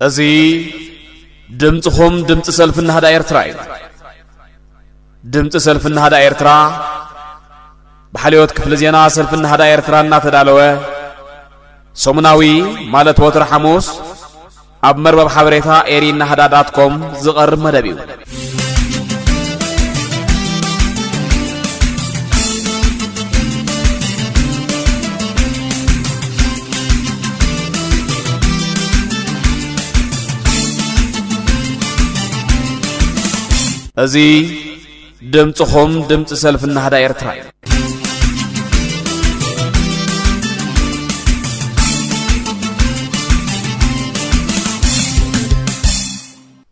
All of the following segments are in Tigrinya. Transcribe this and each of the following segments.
እዚ ድምፅኹም ድምፂ ሰልፊ ናህዳ ኤርትራ እዩ። ድምፂ ሰልፊ ናህዳ ኤርትራ ብሓልዮት ክፍሊ ዜና ሰልፊ ናህዳ ኤርትራ እናተዳለወ ሰሙናዊ፣ ማለት ወትሪ ሓሙስ፣ ኣብ መርበብ ሓበሬታ ኤሪ ናህዳ ዳት ኮም ዝቐርብ መደብ እዩ። እዚ ድምፅኹም ድምፂ ሰልፊ ናህዳ ኤርትራ እዩ።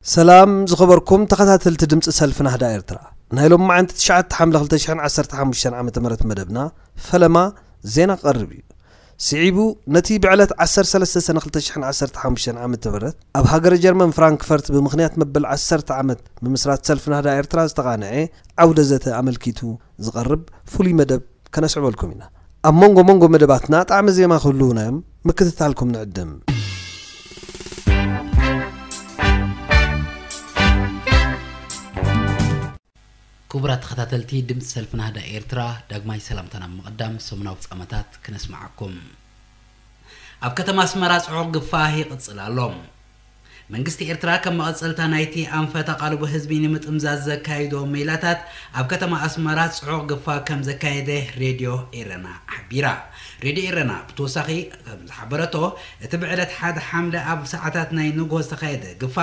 ሰላም ዝኸበርኩም ተኸታተልቲ ድምፂ ሰልፊ ናህዳ ኤርትራ፣ ናይ ሎሚ መዓንቲ ትሽዓተ ሓምለ ክልተ ሽሕን ዓሰርተ ሓሙሽተን ዓመተ ምህረት መደብና ፈለማ ዜና ክቐርብ እዩ። ስዒቡ ነቲ ብዕለት ዓሰርተ ሰለስተ ሰነ ክልተ ሽሕን ዓሰርተ ሓሙሽተን ዓመተ ምህረት ኣብ ሃገረ ጀርመን ፍራንክፈርት ብምኽንያት መበል ዓሰርተ ዓመት ምምስራት ሰልፊ ናህዳ ኤርትራ ዝተቓንዐ ዓውደ ዘተ ኣመልኪቱ ዝቐርብ ፍሉይ መደብ ከነስዕበልኩም ኢና። ኣብ መንጎ መንጎ መደባትና ጣዕመ ዜማ ክህልዉና እዮም፣ ምክትታልኩም ንዕድም። ክቡራት ተኸታተልቲ ድምፂ ሰልፊ ናህዳ ኤርትራ፣ ዳግማይ ሰላምታና ብምቕዳም ሰሙናዊ ፍጻመታት ክነስምዓኩም። ኣብ ከተማ ኣስመራ ጽዑቕ ግፋ ይቕጽል ኣሎ። መንግስቲ ኤርትራ ከም መቐጸልታ ናይቲ ኣንፈት ኣቓልቦ ህዝቢ ንምጥምዛዝ ዘካይዶ ሜላታት ኣብ ከተማ ኣስመራ ጽዑቕ ግፋ ከም ዘካየደ ሬድዮ ኤረና ሓቢራ። ሬድዮ ኤረና ብተወሳኺ ከም ዝሓበረቶ፣ እቲ ብዕለት ሓደ ሓምለ ኣብ ሰዓታት ናይ ንግሆ ዝተኻየደ ግፋ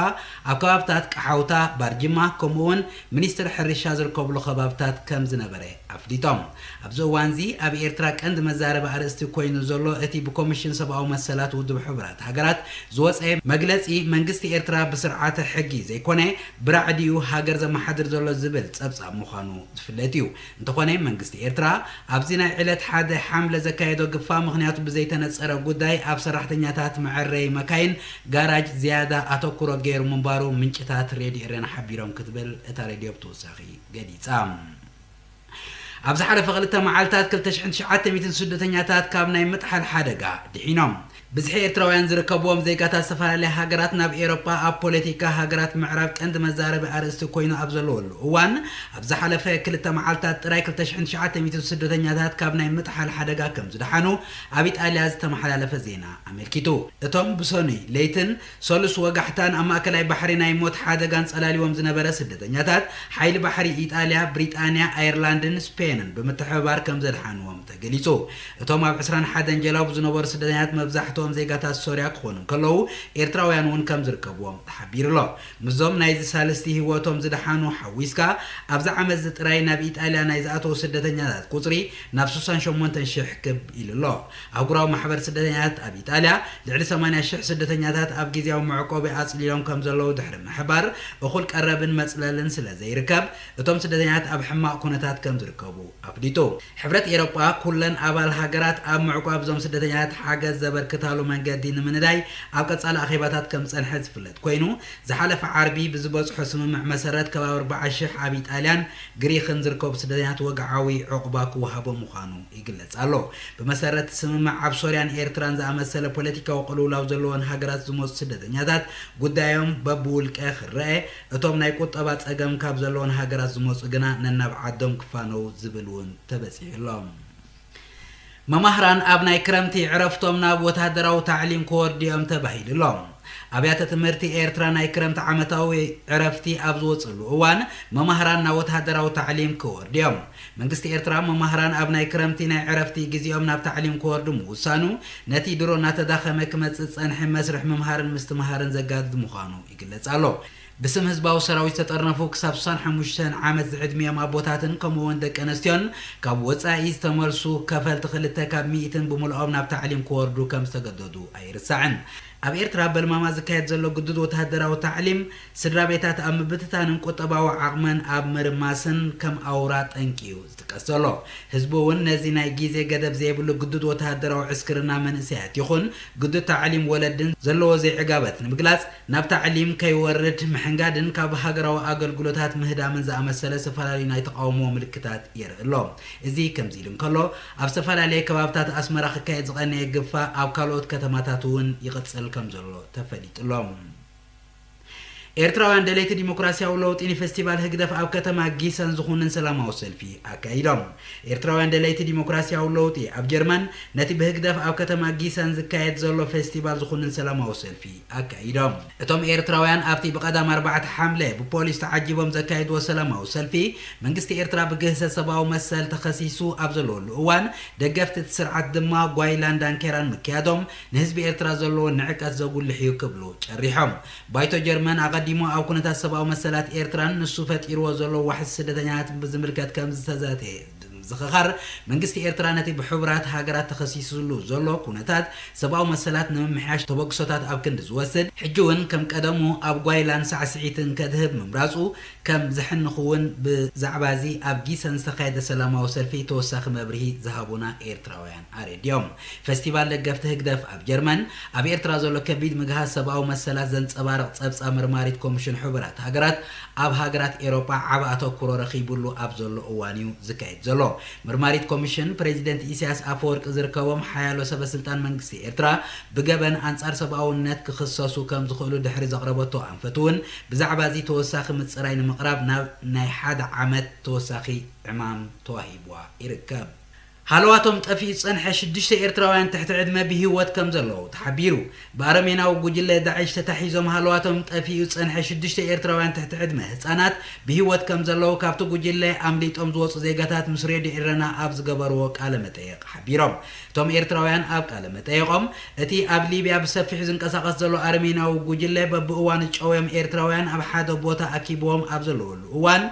ኣብ ከባብታት ቀሓውታ፣ ባርጅማ፣ ከምኡ እውን ሚኒስትሪ ሕርሻ ዝርከብሉ ከባብታት ከም ዝነበረ ኣፍሊጦም። ኣብዚ እዋንዚ ኣብ ኤርትራ ቀንዲ መዛረቢ ኣርእስቲ ኮይኑ ዘሎ እቲ ብኮሚሽን ሰብኣዊ መሰላት ውድብ ሕቡራት ሃገራት ዝወጸ መግለጺ፣ መንግስቲ ኤርትራ ብስርዓተ ሕጊ ዘይኮነ ብራዕዲኡ ሃገር ዘመሓድር ዘሎ ዝብል ጸብጻብ ምዃኑ ዝፍለጥ እዩ። እንተኾነ መንግስቲ ኤርትራ ኣብዚ ናይ ዕለት ሓደ ሓምለ ዘካየዶ ግፋ ምኽንያቱ ብዘይተነጸረ ጉዳይ ኣብ ሰራሕተኛታት መዐረዪ መካይን ጋራጅ ዝያዳ ኣተኩሮ ገይሩ ምንባሩ ምንጭታት ሬድዮ ኤረና ሓቢሮም ክትብል እታ ሬድዮ ብተወሳኺ ገሊጻ። ኣብ ዝሓለፈ ክልተ መዓልታት ክልተ ሽሕን ትሽዓተ ሚእትን ስደተኛታት ካብ ናይ ምጥሓል ሓደጋ ድሒኖም። ብዝሒ ኤርትራውያን ዝርከብዎም ዜጋታት ዝተፈላለያ ሃገራት ናብ ኤውሮጳ ኣብ ፖለቲካ ሃገራት ምዕራብ ቀንዲ መዛረቢ ኣርእስቲ ኮይኑ ኣብ ዘለወሉ እዋን፣ ኣብ ዝሓለፈ ክልተ መዓልታት ጥራይ ክልተ ሽሕን ትሽዓተ ሚእትን ስደተኛታት ካብ ናይ ምጥሓል ሓደጋ ከም ዝደሓኑ ኣብ ኢጣልያ ዝተመሓላለፈ ዜና ኣመልኪቱ። እቶም ብሰኑይ ለይትን ሰሉስ ወጋሕታን ኣብ ማእከላይ ባሕሪ ናይ ሞት ሓደጋን ጸላሊዎም ዝነበረ ስደተኛታት፣ ሓይሊ ባሕሪ ኢጣልያ፣ ብሪጣንያ፣ ኣየርላንድን ስፔንን ብምትሕብባር ከም ዘድሓንዎም ተገሊጹ። እቶም ኣብ ዕስራን ሓደን ጀላቡ ዝነበሩ ስደተኛታት መብዛሕትኦም ዜጋታት ሶርያ ክኾኑ እንከለዉ፣ ኤርትራውያን እውን ከም ዝርከብዎም ተሓቢሩ ኣሎ። ምስዞም ናይዚ ሳልስቲ ህይወቶም ዝደሓኑ ሓዊስካ፣ ኣብዚ ዓመት እዚ ጥራይ ናብ ኢጣልያ ናይ ዝኣተዉ ስደተኛታት ቁጽሪ ናብ ስሳን ሸሞንተን ሽሕ ክብ ኢሉ ኣሎ። ኣህጉራዊ ማሕበር ስደተኛታት ኣብ ኢጣልያ ልዕሊ ሰማንያ ሽሕ ስደተኛታት ኣብ ግዝያዊ መዕቆቢ ኣጽሊሎም ከም ዘለዉ ድሕሪ ምሕባር፣ እኹል ቀረብን መጽለልን ስለ ዘይርከብ፣ እቶም ስደተኛታት ኣብ ሕማቕ ኩነታት ከም ዝርከቡ ኣፍሊጡ። ሕብረት ኤውሮጳ ኩለን ኣባል ሃገራት ኣብ ምዕቋብ እዞም ስደተኛታት ሓገዝ ዘበርክታሉ መንገዲ ንምንዳይ ኣብ ቀጻሊ ኣኼባታት ከም ዝጸንሐ ዝፍለጥ ኮይኑ፣ ዝሓለፈ ዓርቢ ብዝበጽሖ ስምምዕ መሰረት ከባቢ ኣርባዓ ሽሕ ኣብ ኢጣልያን ግሪኽን ዝርከቡ ስደተኛታት ወግዓዊ ዕቑባ ክወሃቦም ምዃኑ ይግለጽ ኣሎ። ብመሰረት ስምምዕ ኣብ ሶርያን ኤርትራን ዝኣመሰለ ፖለቲካዊ ቅልውላው ዘለዎን ሃገራት ዝመጹ ስደተኛታት ጉዳዮም በብውልቀ ክረአ፣ እቶም ናይ ቁጠባ ጸገም ካብ ዘለዎን ሃገራት ዝመጹ ግና ነናብ ዓዶም ክፋነው ዝብል እውን ተበጺሑ ኣሎ። መማህራን ኣብ ናይ ክረምቲ ዕረፍቶም ናብ ወተሃደራዊ ታዕሊም ክወርዱ እዮም ተባሂሉ ኣሎ። ኣብያተ ትምህርቲ ኤርትራ ናይ ክረምቲ ዓመታዊ ዕረፍቲ ኣብ ዝወጽሉ እዋን መማህራን ናብ ወተሃደራዊ ታዕሊም ክወርዱ እዮም። መንግስቲ ኤርትራ መማህራን ኣብ ናይ ክረምቲ ናይ ዕረፍቲ ግዜኦም ናብ ታዕሊም ክወርዱ ምውሳኑ፣ ነቲ ድሮ እናተዳኸመ ክመጽእ ዝጸንሐ መስርሕ ምምሃርን ምስትምሃርን ዘጋድድ ምዃኑ ይግለጽ ኣሎ። ብስም ህዝባዊ ሰራዊት ዝተጠርነፉ ክሳብ ስሳን ሓሙሽተን ዓመት ዝዕድሚኦም ኣቦታትን ከምኡ እውን ደቂ ኣንስትዮን ካብ ወጻኢ ዝተመልሱ ከፈልቲ ክልተ ካብ ሚእትን ብምልኦም ናብ ታዕሊም ክወርዱ ከም ዝተገደዱ ኣይርሳዕን። ኣብ ኤርትራ በልማማ ዝካየድ ዘሎ ግዱድ ወተሃደራዊ ታዕሊም ስድራ ቤታት ኣብ ምብትታንን ቁጠባዊ ዓቕመን ኣብ ምርማስን ከም ኣውራ ጠንቂ እዩ ዝጥቀስ ዘሎ። ህዝቢ እውን ነዚ ናይ ግዜ ገደብ ዘይብሉ ግዱድ ወተሃደራዊ ዕስክርና መንእሰያት ይኹን ግዱድ ታዕሊም ወለድን ዘለዎ ዘይዕጋበት ንምግላጽ ናብ ታዕሊም ከይወርድ ምሕንጋድን ካብ ሃገራዊ ኣገልግሎታት ምህዳምን ዝኣመሰለ ዝተፈላለዩ ናይ ተቓውሞ ምልክታት የርኢ ኣሎ። እዚ ከምዚ ኢሉ እንከሎ፣ ኣብ ዝተፈላለየ ከባብታት ኣስመራ ክካየድ ዝቐነየ ግፋ ኣብ ካልኦት ከተማታት እውን ይቕጽል ከም ዘሎ ተፈሊጡ ኣሎ። ኤርትራውያን ደለይቲ ዲሞክራሲያዊ ለውጢ ንፌስቲቫል ህግደፍ ኣብ ከተማ ጊሰን ዝኹንን ሰላማዊ ሰልፊ ኣካይዶም። ኤርትራውያን ደለይቲ ዲሞክራሲያዊ ለውጢ ኣብ ጀርመን ነቲ ብህግደፍ ኣብ ከተማ ጊሰን ዝካየድ ዘሎ ፌስቲቫል ዝኹንን ሰላማዊ ሰልፊ ኣካይዶም። እቶም ኤርትራውያን ኣብቲ ብቐዳም ኣርባዕተ ሓምለ ብፖሊስ ተዓጂቦም ዘካየድዎ ሰላማዊ ሰልፊ፣ መንግስቲ ኤርትራ ብግህሰት ሰብኣዊ መሰል ተኸሲሱ ኣብ ዘለወሉ እዋን፣ ደገፍቲ እቲ ስርዓት ድማ ጓይላን ዳንኬራን ምክያዶም ንህዝቢ ኤርትራ ዘለዎም ንዕቀት ዘጉልሕ እዩ ክብሉ ጨሪሖም። ባይቶ ጀርመን ኣቐዲሙ ኣብ ኩነታት ሰብኣዊ መሰላት ኤርትራን ንሱ ፈጢርዎ ዘሎ ዋሕዚ ስደተኛታትን ብዝምልከት ከም ዝተዛተየ ብምዝኽኻር፣ መንግስቲ ኤርትራ ነቲ ብሕቡራት ሃገራት ተኸሲስሉ ዘሎ ኩነታት ሰብኣዊ መሰላት ንምምሕያሽ ተበግሶታት ኣብ ክንዲ ዝወስድ፣ ሕጂ እውን ከም ቀደሙ ኣብ ጓይላን ሳዕስዒትን ከድህብ ምምራጹ ከም ዘሕንኹ እውን ብዛዕባ እዚ ኣብ ጊሰን ዝተኻየደ ሰላማዊ ሰልፊ ተወሳኺ መብርሂ ዝሃቡና ኤርትራውያን ኣረድዮም። ፈስቲቫል ደገፍቲ ህግደፍ ኣብ ጀርመን፣ ኣብ ኤርትራ ዘሎ ከቢድ ምግሃስ ሰብኣዊ መሰላት ዘንጸባርቕ ጸብጻብ መርማሪት ኮሚሽን ሕቡራት ሃገራት ኣብ ሃገራት ኤውሮጳ ዓቢ ኣተኩሮ ረኺቡሉ ኣብ ዘሎ እዋን እዩ ዝካየድ ዘሎ። መርማሪት ኮሚሽን ፕሬዚደንት ኢሳያስ ኣፈወርቂ ዝርከቦም ሓያሎ ሰበ ስልጣን መንግስቲ ኤርትራ ብገበን ኣንጻር ሰብኣውነት ክኽሰሱ ከም ዝኽእሉ ድሕሪ ዘቕረበቶ ኣንፈት እውን ብዛዕባ እዚ ተወሳኺ ምጽራይ ንምቕራብ ናብ ናይ ሓደ ዓመት ተወሳኺ ዕማም ተዋሂብዋ ይርከብ። ሃለዋቶም ጠፊኡ ዝጸንሐ ሽዱሽተ ኤርትራውያን ትሕቲ ዕድመ ብህይወት ከም ዘለዉ ተሓቢሩ። ብኣረሜናዊ ጉጅለ ዳዕሽ ተታሒዞም ሃለዋቶም ጠፊኡ ዝጸንሐ ሽዱሽተ ኤርትራውያን ትሕቲ ዕድመ ህጻናት ብህይወት ከም ዘለዉ ካብቲ ጉጅለ ኣምሊጦም ዝወጹ ዜጋታት ምስ ሬድዮ ኤረና ኣብ ዝገበርዎ ቃለ መጠየቕ ሓቢሮም። እቶም ኤርትራውያን ኣብ ቃለ መጠየቖም፣ እቲ ኣብ ሊብያ ብሰፊሑ ዝንቀሳቐስ ዘሎ ኣረሜናዊ ጉጅለ በብእዋኑ ጨውዮም ኤርትራውያን ኣብ ሓደ ቦታ ኣኪብዎም ኣብ ዘለወሉ እዋን፣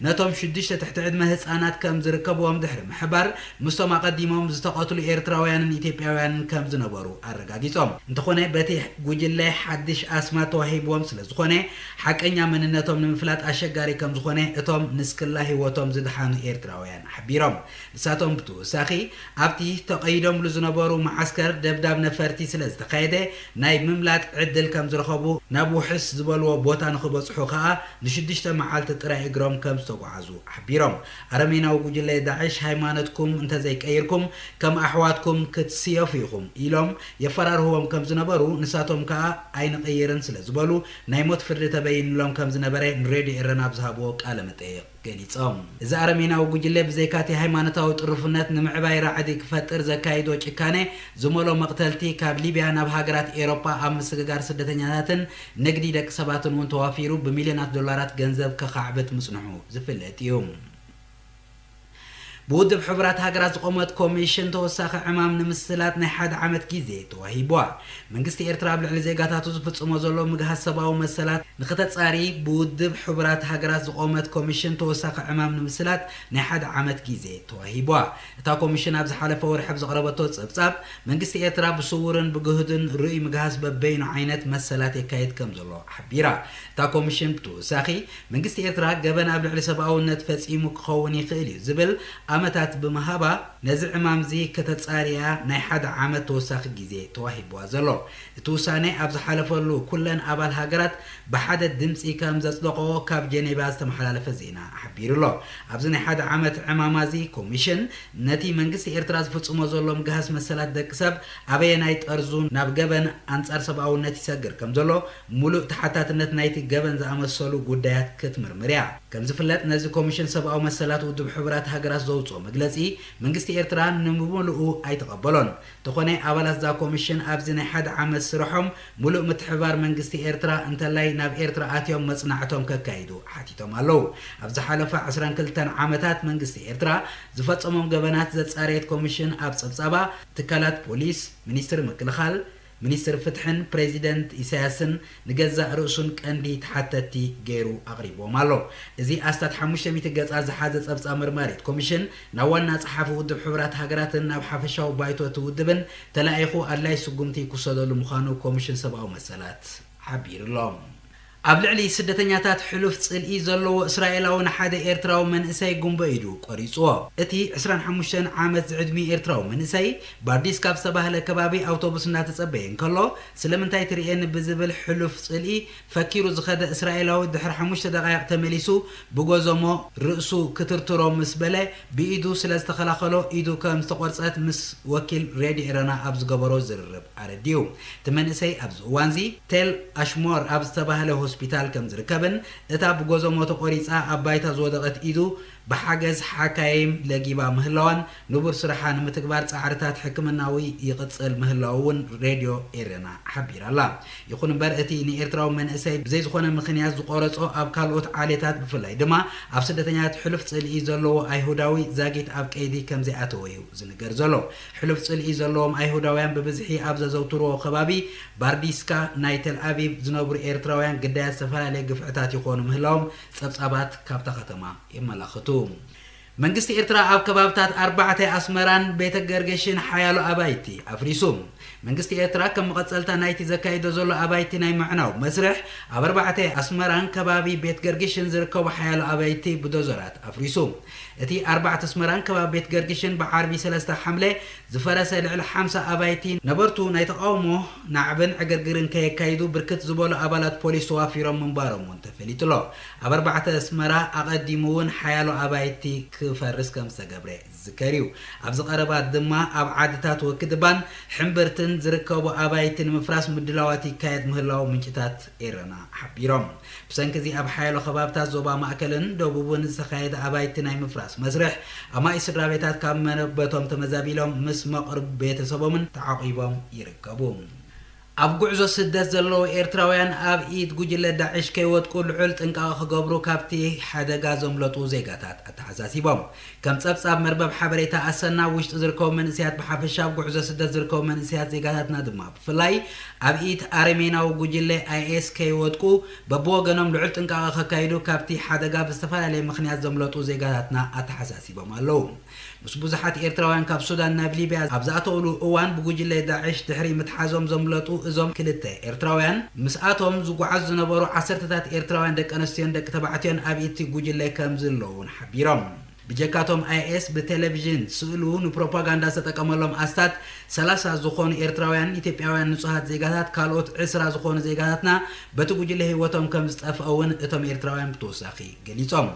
ነቶም ሽዱሽተ ትሕቲ ዕድመ ህጻናት ከም ዝርከብዎም ድሕሪ ምሕባር፣ ምስቶም ኣቐዲሞም ዝተቐትሉ ኤርትራውያንን ኢትዮጵያውያንን ከም ዝነበሩ ኣረጋጊጾም። እንተኾነ፣ በቲ ጉጅለ ሓድሽ ኣስማት ተዋሂብዎም ስለ ዝኾነ፣ ሓቀኛ መንነቶም ንምፍላጥ ኣሸጋሪ ከም ዝኾነ እቶም ንስክላ ህይወቶም ዝደሓኑ ኤርትራውያን ሓቢሮም። ንሳቶም ብተወሳኺ፣ ኣብቲ ተቐይዶምሉ ዝነበሩ መዓስከር ደብዳብ ነፈርቲ ስለ ዝተኻየደ፣ ናይ ምምላጥ ዕድል ከም ዝረኸቡ፣ ናብ ውሕስ ዝበልዎ ቦታ ንኽበጽሑ ከኣ ንሽዱሽተ መዓልቲ ጥራይ እግሮም ከም ዝተጓዓዙ ሓቢሮም። ኣረሜናዊ ጉጅለ ዳዕሽ፣ ሃይማኖትኩም እንተዘይቀይርኩም ከም ኣሕዋትኩም ክትስየፉ ኢኹም ኢሎም የፈራርህዎም ከም ዝነበሩ፣ ንሳቶም ከኣ ኣይንቕይርን ስለ ዝበሉ ናይ ሞት ፍርዲ ተበይንሎም ከም ዝነበረ ንሬድዮ ኤረና ኣብ ዝሃብዎ ቃለ መጠይቕ ገሊጾም። እዚ ኣረሜናዊ ጉጅለ ብዘይካቲ ሃይማኖታዊ ጥርፉነት ንምዕባይ ራዕዲ ክፈጥር ዘካይዶ ጭካነ ዝመሎ መቕተልቲ ካብ ሊብያ ናብ ሃገራት ኤሮጳ ኣብ ምስግጋር ስደተኛታትን ንግዲ ደቂ ሰባትን እውን ተዋፊሩ ብሚልዮናት ዶላራት ገንዘብ ከኻዕብት ምጽንሑ ዝፍለጥ እዩ። ብውድብ ሕቡራት ሃገራት ዝቖመት ኮሚሽን ተወሳኺ ዕማም ንምስላጥ ናይ ሓደ ዓመት ግዜ ተዋሂብዋ። መንግስቲ ኤርትራ ኣብ ልዕሊ ዜጋታቱ ዝፍጽሞ ዘሎ ምግሃስ ሰብኣዊ መሰላት ንኽተጻሪ ብውድብ ሕቡራት ሃገራት ዝቖመት ኮሚሽን ተወሳኺ ዕማም ንምስላጥ ናይ ሓደ ዓመት ግዜ ተዋሂብዋ። እታ ኮሚሽን ኣብ ዝሓለፈ ወርሒ ኣብ ዘቕረበቶ ጸብጻብ፣ መንግስቲ ኤርትራ ብስውርን ብግህድን ርኡይ ምግሃስ በበይኑ ዓይነት መሰላት የካይድ ከም ዘሎ ሓቢራ። እታ ኮሚሽን ብተወሳኺ፣ መንግስቲ ኤርትራ ገበን ኣብ ልዕሊ ሰብኣውነት ፈጺሙ ክኸውን ይኽእል እዩ ዝብል ኣመታት ብምሃባ፣ ነዚ ዕማምዚ ከተጻርያ ናይ ሓደ ዓመት ተወሳኺ ግዜ ተዋሂብዋ ዘሎ። እቲ ውሳኔ ኣብ ዝሓለፈሉ ኩለን ኣባል ሃገራት ብሓደ ድምጺ ከም ዘጽደቐኦ ካብ ጀኔቫ ዝተመሓላለፈ ዜና ሓቢሩ ኣሎ። ኣብዚ ናይ ሓደ ዓመት ዕማማዚ ኮሚሽን ነቲ መንግስቲ ኤርትራ ዝፍጽሞ ዘሎ ምግሃስ መሰላት ደቂ ሰብ ኣበየናይ ጠርዙ ናብ ገበን ኣንጻር ሰብኣውነት ይሰግር ከም ዘሎ፣ ሙሉእ ተሓታትነት ናይቲ ገበን ዝኣመሰሉ ጉዳያት ክትምርምር እያ። ከም ዝፍለጥ፣ ነዚ ኮሚሽን ሰብኣዊ መሰላት ውድብ ሕቡራት ሃገራት ዘውጽኦ መግለጺ መንግስቲ ኤርትራ ንምሉኡ ኣይተቐበሎን። እንተኾነ፣ ኣባላት እዛ ኮሚሽን ኣብዚ ናይ ሓደ ዓመት ስርሖም ሙሉእ ምትሕብባር መንግስቲ ኤርትራ እንተላይ ናብ ኤርትራ ኣትዮም መጽናዕቶም ከካይዱ ሓቲቶም ኣለዉ። ኣብ ዝሓለፈ ዕስራን ክልተን ዓመታት መንግስቲ ኤርትራ ዝፈጸሞም ገበናት ዘጻረየት ኮሚሽን ኣብ ጸብጻባ ትካላት ፖሊስ፣ ሚኒስትሪ ምክልኻል፣ ሚኒስትሪ ፍትሕን ፕሬዚደንት ኢሳያስን ንገዛእ ርእሱን ቀንዲ ተሓተትቲ ገይሩ ኣቕሪብዎም ኣሎ። እዚ ኣስታት ሓሙሽተ ሚእቲ ገጻት ዝሓዘ ጸብጻብ መርማሪት ኮሚሽን ናብ ዋና ጸሓፊ ውድብ ሕቡራት ሃገራትን ናብ ሓፈሻዊ ባይቶ እቲ ውድብን ተላኢኹ ኣድላይ ስጉምቲ ክውሰደሉ ምዃኑ ኮሚሽን ሰብኣዊ መሰላት ሓቢሩ ኣሎ። ኣብ ልዕሊ ስደተኛታት ሕሉፍ ጽልኢ ዘለዎ እስራኤላዊ ንሓደ ኤርትራዊ መንእሰይ ጉንበ ኢዱ ቆሪጽዎ። እቲ ዕስራን ሓሙሽተን ዓመት ዝዕድሚ ኤርትራዊ መንእሰይ ባርዲስ ካብ ዝተባህለ ከባቢ ኣውቶቡስ እናተጸበየ እንከሎ፣ "ስለምንታይ ትርእየኒ?" ብዝብል ሕሉፍ ጽልኢ ፈኪሩ ዝኸደ እስራኤላዊ ድሕሪ ሓሙሽተ ደቓይቕ ተመሊሱ ብጎዞሞ ርእሱ ክትርትሮ ምስ በለ ብኢዱ ስለ ዝተኸላኸሎ ኢዱ ከም ዝተቖርጸት ምስ ወኪል ሬድዮ ኤረና ኣብ ዝገበሮ ዝርርብ ኣረዲኡ። እቲ መንእሰይ ኣብዚ እዋንዚ ቴል ኣሽሞር ኣብ ዝተባህለ ሆስፒታል ከም ዝርከብን እታ ብጎዞሞ ተቖሪጻ ኣብ ባይታ ዝወደቐት ኢዱ ብሓገዝ ሓካይም ለጊባ ምህላዋን ንቡር ስራሓ ንምትግባር ጻዕርታት ሕክምናዊ ይቕጽል ምህላዉ እውን ሬድዮ ኤረና ሓቢራላ። ይኹን እምበር እቲ ንኤርትራዊ መንእሰይ ብዘይ ዝኾነ ምኽንያት ዝቖረጾ ኣብ ካልኦት ዓሌታት ብፍላይ ድማ ኣብ ስደተኛታት ሕሉፍ ጽልኢ ዘለዎ ኣይሁዳዊ ዛጊት ኣብ ቀይዲ ከም ዘይኣተወ እዩ ዝንገር ዘሎ። ሕሉፍ ጽልኢ ዘለዎም ኣይሁዳውያን ብብዝሒ ኣብ ዘዘውትርዎ ከባቢ ባርዲስካ ናይ ተል ኣቪቭ ዝነብሩ ኤርትራውያን ግዳያት ዝተፈላለየ ግፍዕታት ይኾኑ ምህላዎም ጸብጻባት ካብታ ከተማ የመላኽቱ። መንግስቲ ኤርትራ ኣብ ከባብታት ኣርባዕተ ኣስመራን ቤተ ገርግሽን ሓያሎ ኣባይቲ ኣፍሪሱ። መንግስቲ ኤርትራ ከም መቐጸልታ ናይቲ ዘካይዶ ዘሎ ኣባይቲ ናይ ምዕናው መስርሕ ኣብ ኣርባዕተ ኣስመራን ከባቢ ቤት ገርግሽን ዝርከቡ ሓያሎ ኣባይቲ ብዶዘራት ኣፍሪሱ። እቲ ኣርባዕተ ኣስመራን ከባቢ ቤት ገርግሽን ብዓርቢ ሰለስተ ሓምለ ዝፈረሰ ልዕሊ ሓምሳ ኣባይቲ ነበርቱ ናይ ተቓውሞ ናዕብን ዕግርግርን ከየካይዱ ብርክት ዝበሉ ኣባላት ፖሊስ ተዋፊሮም ምንባሮም እውን ተፈሊጡ ኣሎ። ኣብ ኣርባዕተ ኣስመራ ኣቐዲሙ እውን ሓያሎ ኣባይቲ ክፈርስ ከም ዝተገብረ ዝዝከር እዩ። ኣብዚ ቀረባ ድማ ኣብ ዓድታት ወክድባን ሕምብርትን ዝርከቡ ኣባይቲ ንምፍራስ ምድላዋት ይካየድ ምህላው ምንጭታት ኤረና ሓቢሮም። ብሰንኪ እዚ ኣብ ሓያሎ ከባብታት ዞባ ማእከልን ደቡብን ዝተኻየደ ኣባይቲ ናይ ምፍራስ መስርሕ ኣማኢት ስድራ ቤታት ካብ መረበቶም ተመዛቢሎም ምስ መቕርብ ቤተሰቦምን ተዓቒቦም ይርከቡ። ኣብ ጉዕዞ ስደት ዘለዉ ኤርትራውያን ኣብ ኢድ ጉጅለ ዳዕሽ ከይወድቁ ልዑል ጥንቃቐ ክገብሩ ካብቲ ሓደጋ ዘምለጡ ዜጋታት ኣተሓሳሲቦም። ከም ጸብጻብ መርበብ ሓበሬታ ኣሰና ውሽጢ ዝርከቡ መንእሰያት ብሓፈሻ ኣብ ጉዕዞ ስደት ዝርከቡ መንእሰያት ዜጋታትና ድማ ብፍላይ ኣብ ኢድ ኣረሜናዊ ጉጅለ ኣይኤስ ከይወድቁ በብወገኖም ልዑል ጥንቃቐ ከካይዱ ካብቲ ሓደጋ ብዝተፈላለየ ምኽንያት ዘምለጡ ዜጋታትና ኣተሓሳሲቦም ኣለዉ። ምስ ብዙሓት ኤርትራውያን ካብ ሱዳን ናብ ሊብያ ኣብ ዝኣተውሉ እዋን ብጉጅለ ዳዕሽ ድሕሪ ምትሓዞም ዘምለጡ እዞም ክልተ ኤርትራውያን ምስኣቶም ዝጓዓዙ ዝነበሩ ዓሰርተታት ኤርትራውያን ደቂ ኣንስትዮን ደቂ ተባዕትዮን ኣብ ኢድቲ ጉጅለ ከም ዘለዉን ሓቢሮም። ብጀካቶም ኣይኤስ ብቴሌቪዥን ስእሉ ንፕሮፓጋንዳ ዝተጠቀመሎም ኣስታት ሰላሳ ዝኾኑ ኤርትራውያን፣ ኢትዮጵያውያን ንጹሃት ዜጋታት፣ ካልኦት ዕስራ ዝኾኑ ዜጋታትና በቲ ጉጅለ ህይወቶም ከም ዝጠፍአ እውን እቶም ኤርትራውያን ብተወሳኺ ገሊጾም።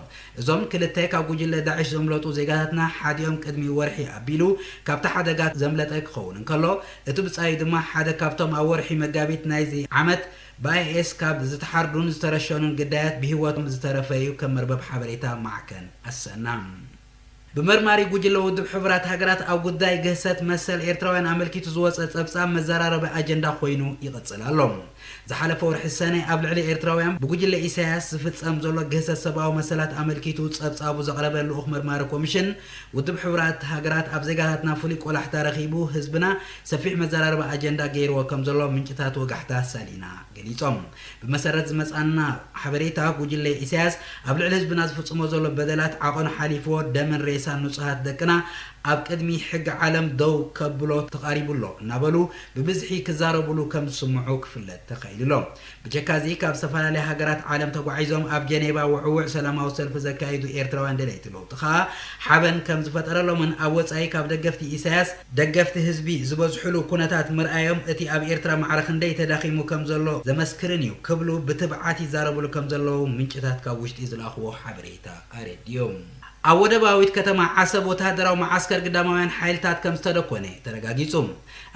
እዞም ክልተ ካብ ጉጅለ ዳዕሽ ዘምለጡ ዜጋታትና ሓዲኦም ቅድሚ ወርሒ ኣቢሉ ካብቲ ሓደጋ ዘምለጠ ክኸውን እንከሎ፣ እቲ ብጻዩ ድማ ሓደ ካብቶም ኣብ ወርሒ መጋቢት ናይዚ ዓመት ብኣይኤስ ካብ ዝተሓርዱን ዝተረሸኑን ግዳያት ብህይወቶም ዝተረፈ እዩ፣ ከም መርበብ ሓበሬታ ማዕከን ኣሰና። ብመርማሪ ጉጅለ ውድብ ሕቡራት ሃገራት ኣብ ጉዳይ ግህሰት መሰል ኤርትራውያን ኣመልኪቱ ዝወጸ ጸብጻብ መዘራረቢ ኣጀንዳ ኮይኑ ይቕጽል ኣሎ። ዝሓለፈ ወርሒ ሰነ ኣብ ልዕሊ ኤርትራውያን ብጉጅለ ኢሳያስ ዝፍጸም ዘሎ ግህሰት ሰብኣዊ መሰላት ኣመልኪቱ ጸብጻቡ ዘቕረበ ልኡኽ መርማሪ ኮሚሽን ውድብ ሕቡራት ሃገራት ኣብ ዜጋታትና ፍሉይ ቆላሕታ ረኺቡ ህዝብና ሰፊሕ መዘራረቢ ኣጀንዳ ገይርዎ ከም ዘሎ ምንጭታት ወጋሕታ ሳሊና ገሊጾም። ብመሰረት ዝመጻና ሓበሬታ፣ ጉጅለ ኢሳያስ ኣብ ልዕሊ ህዝብና ዝፍጽሞ ዘሎ በደላት ዓቐኑ ሓሊፍዎ፣ ደምን ሬሳን ንጹሃት ደቅና ኣብ ቅድሚ ሕጊ ዓለም ደው ከብሎ ተቓሪቡ ኣሎ እናበሉ ብብዝሒ ክዛረቡሉ ከም ዝስምዑ ክፍለጥ ተኻኢሉ ኣሎ። ብጀካ እዚ፣ ካብ ዝተፈላለያ ሃገራት ዓለም ተጓዒዞም ኣብ ጀኔቫ ውዕውዕ ሰላማዊ ሰልፊ ዘካይዱ ኤርትራውያን ደለይቲ ለውጢ ከኣ ሓበን ከም ዝፈጠረሎምን ኣብ ወጻኢ ካብ ደገፍቲ ኢሳያስ ደገፍቲ ህዝቢ ዝበዝሕሉ ኩነታት ምርኣዮም እቲ ኣብ ኤርትራ ማዕረ ክንደይ ተዳኺሙ ከም ዘሎ ዘመስክርን እዩ ክብሉ ብትብዓት ይዛረብሉ ከም ዘለዉ ምንጭታት ካብ ውሽጢ ዝለኣኽዎ ሓበሬታ ኣረዲዮም። ኣብ ወደባዊት ከተማ ዓሰብ ወተሃደራዊ መዓስከር ግዳማውያን ሓይልታት ከም ዝተደኮነ ተረጋጊጹ።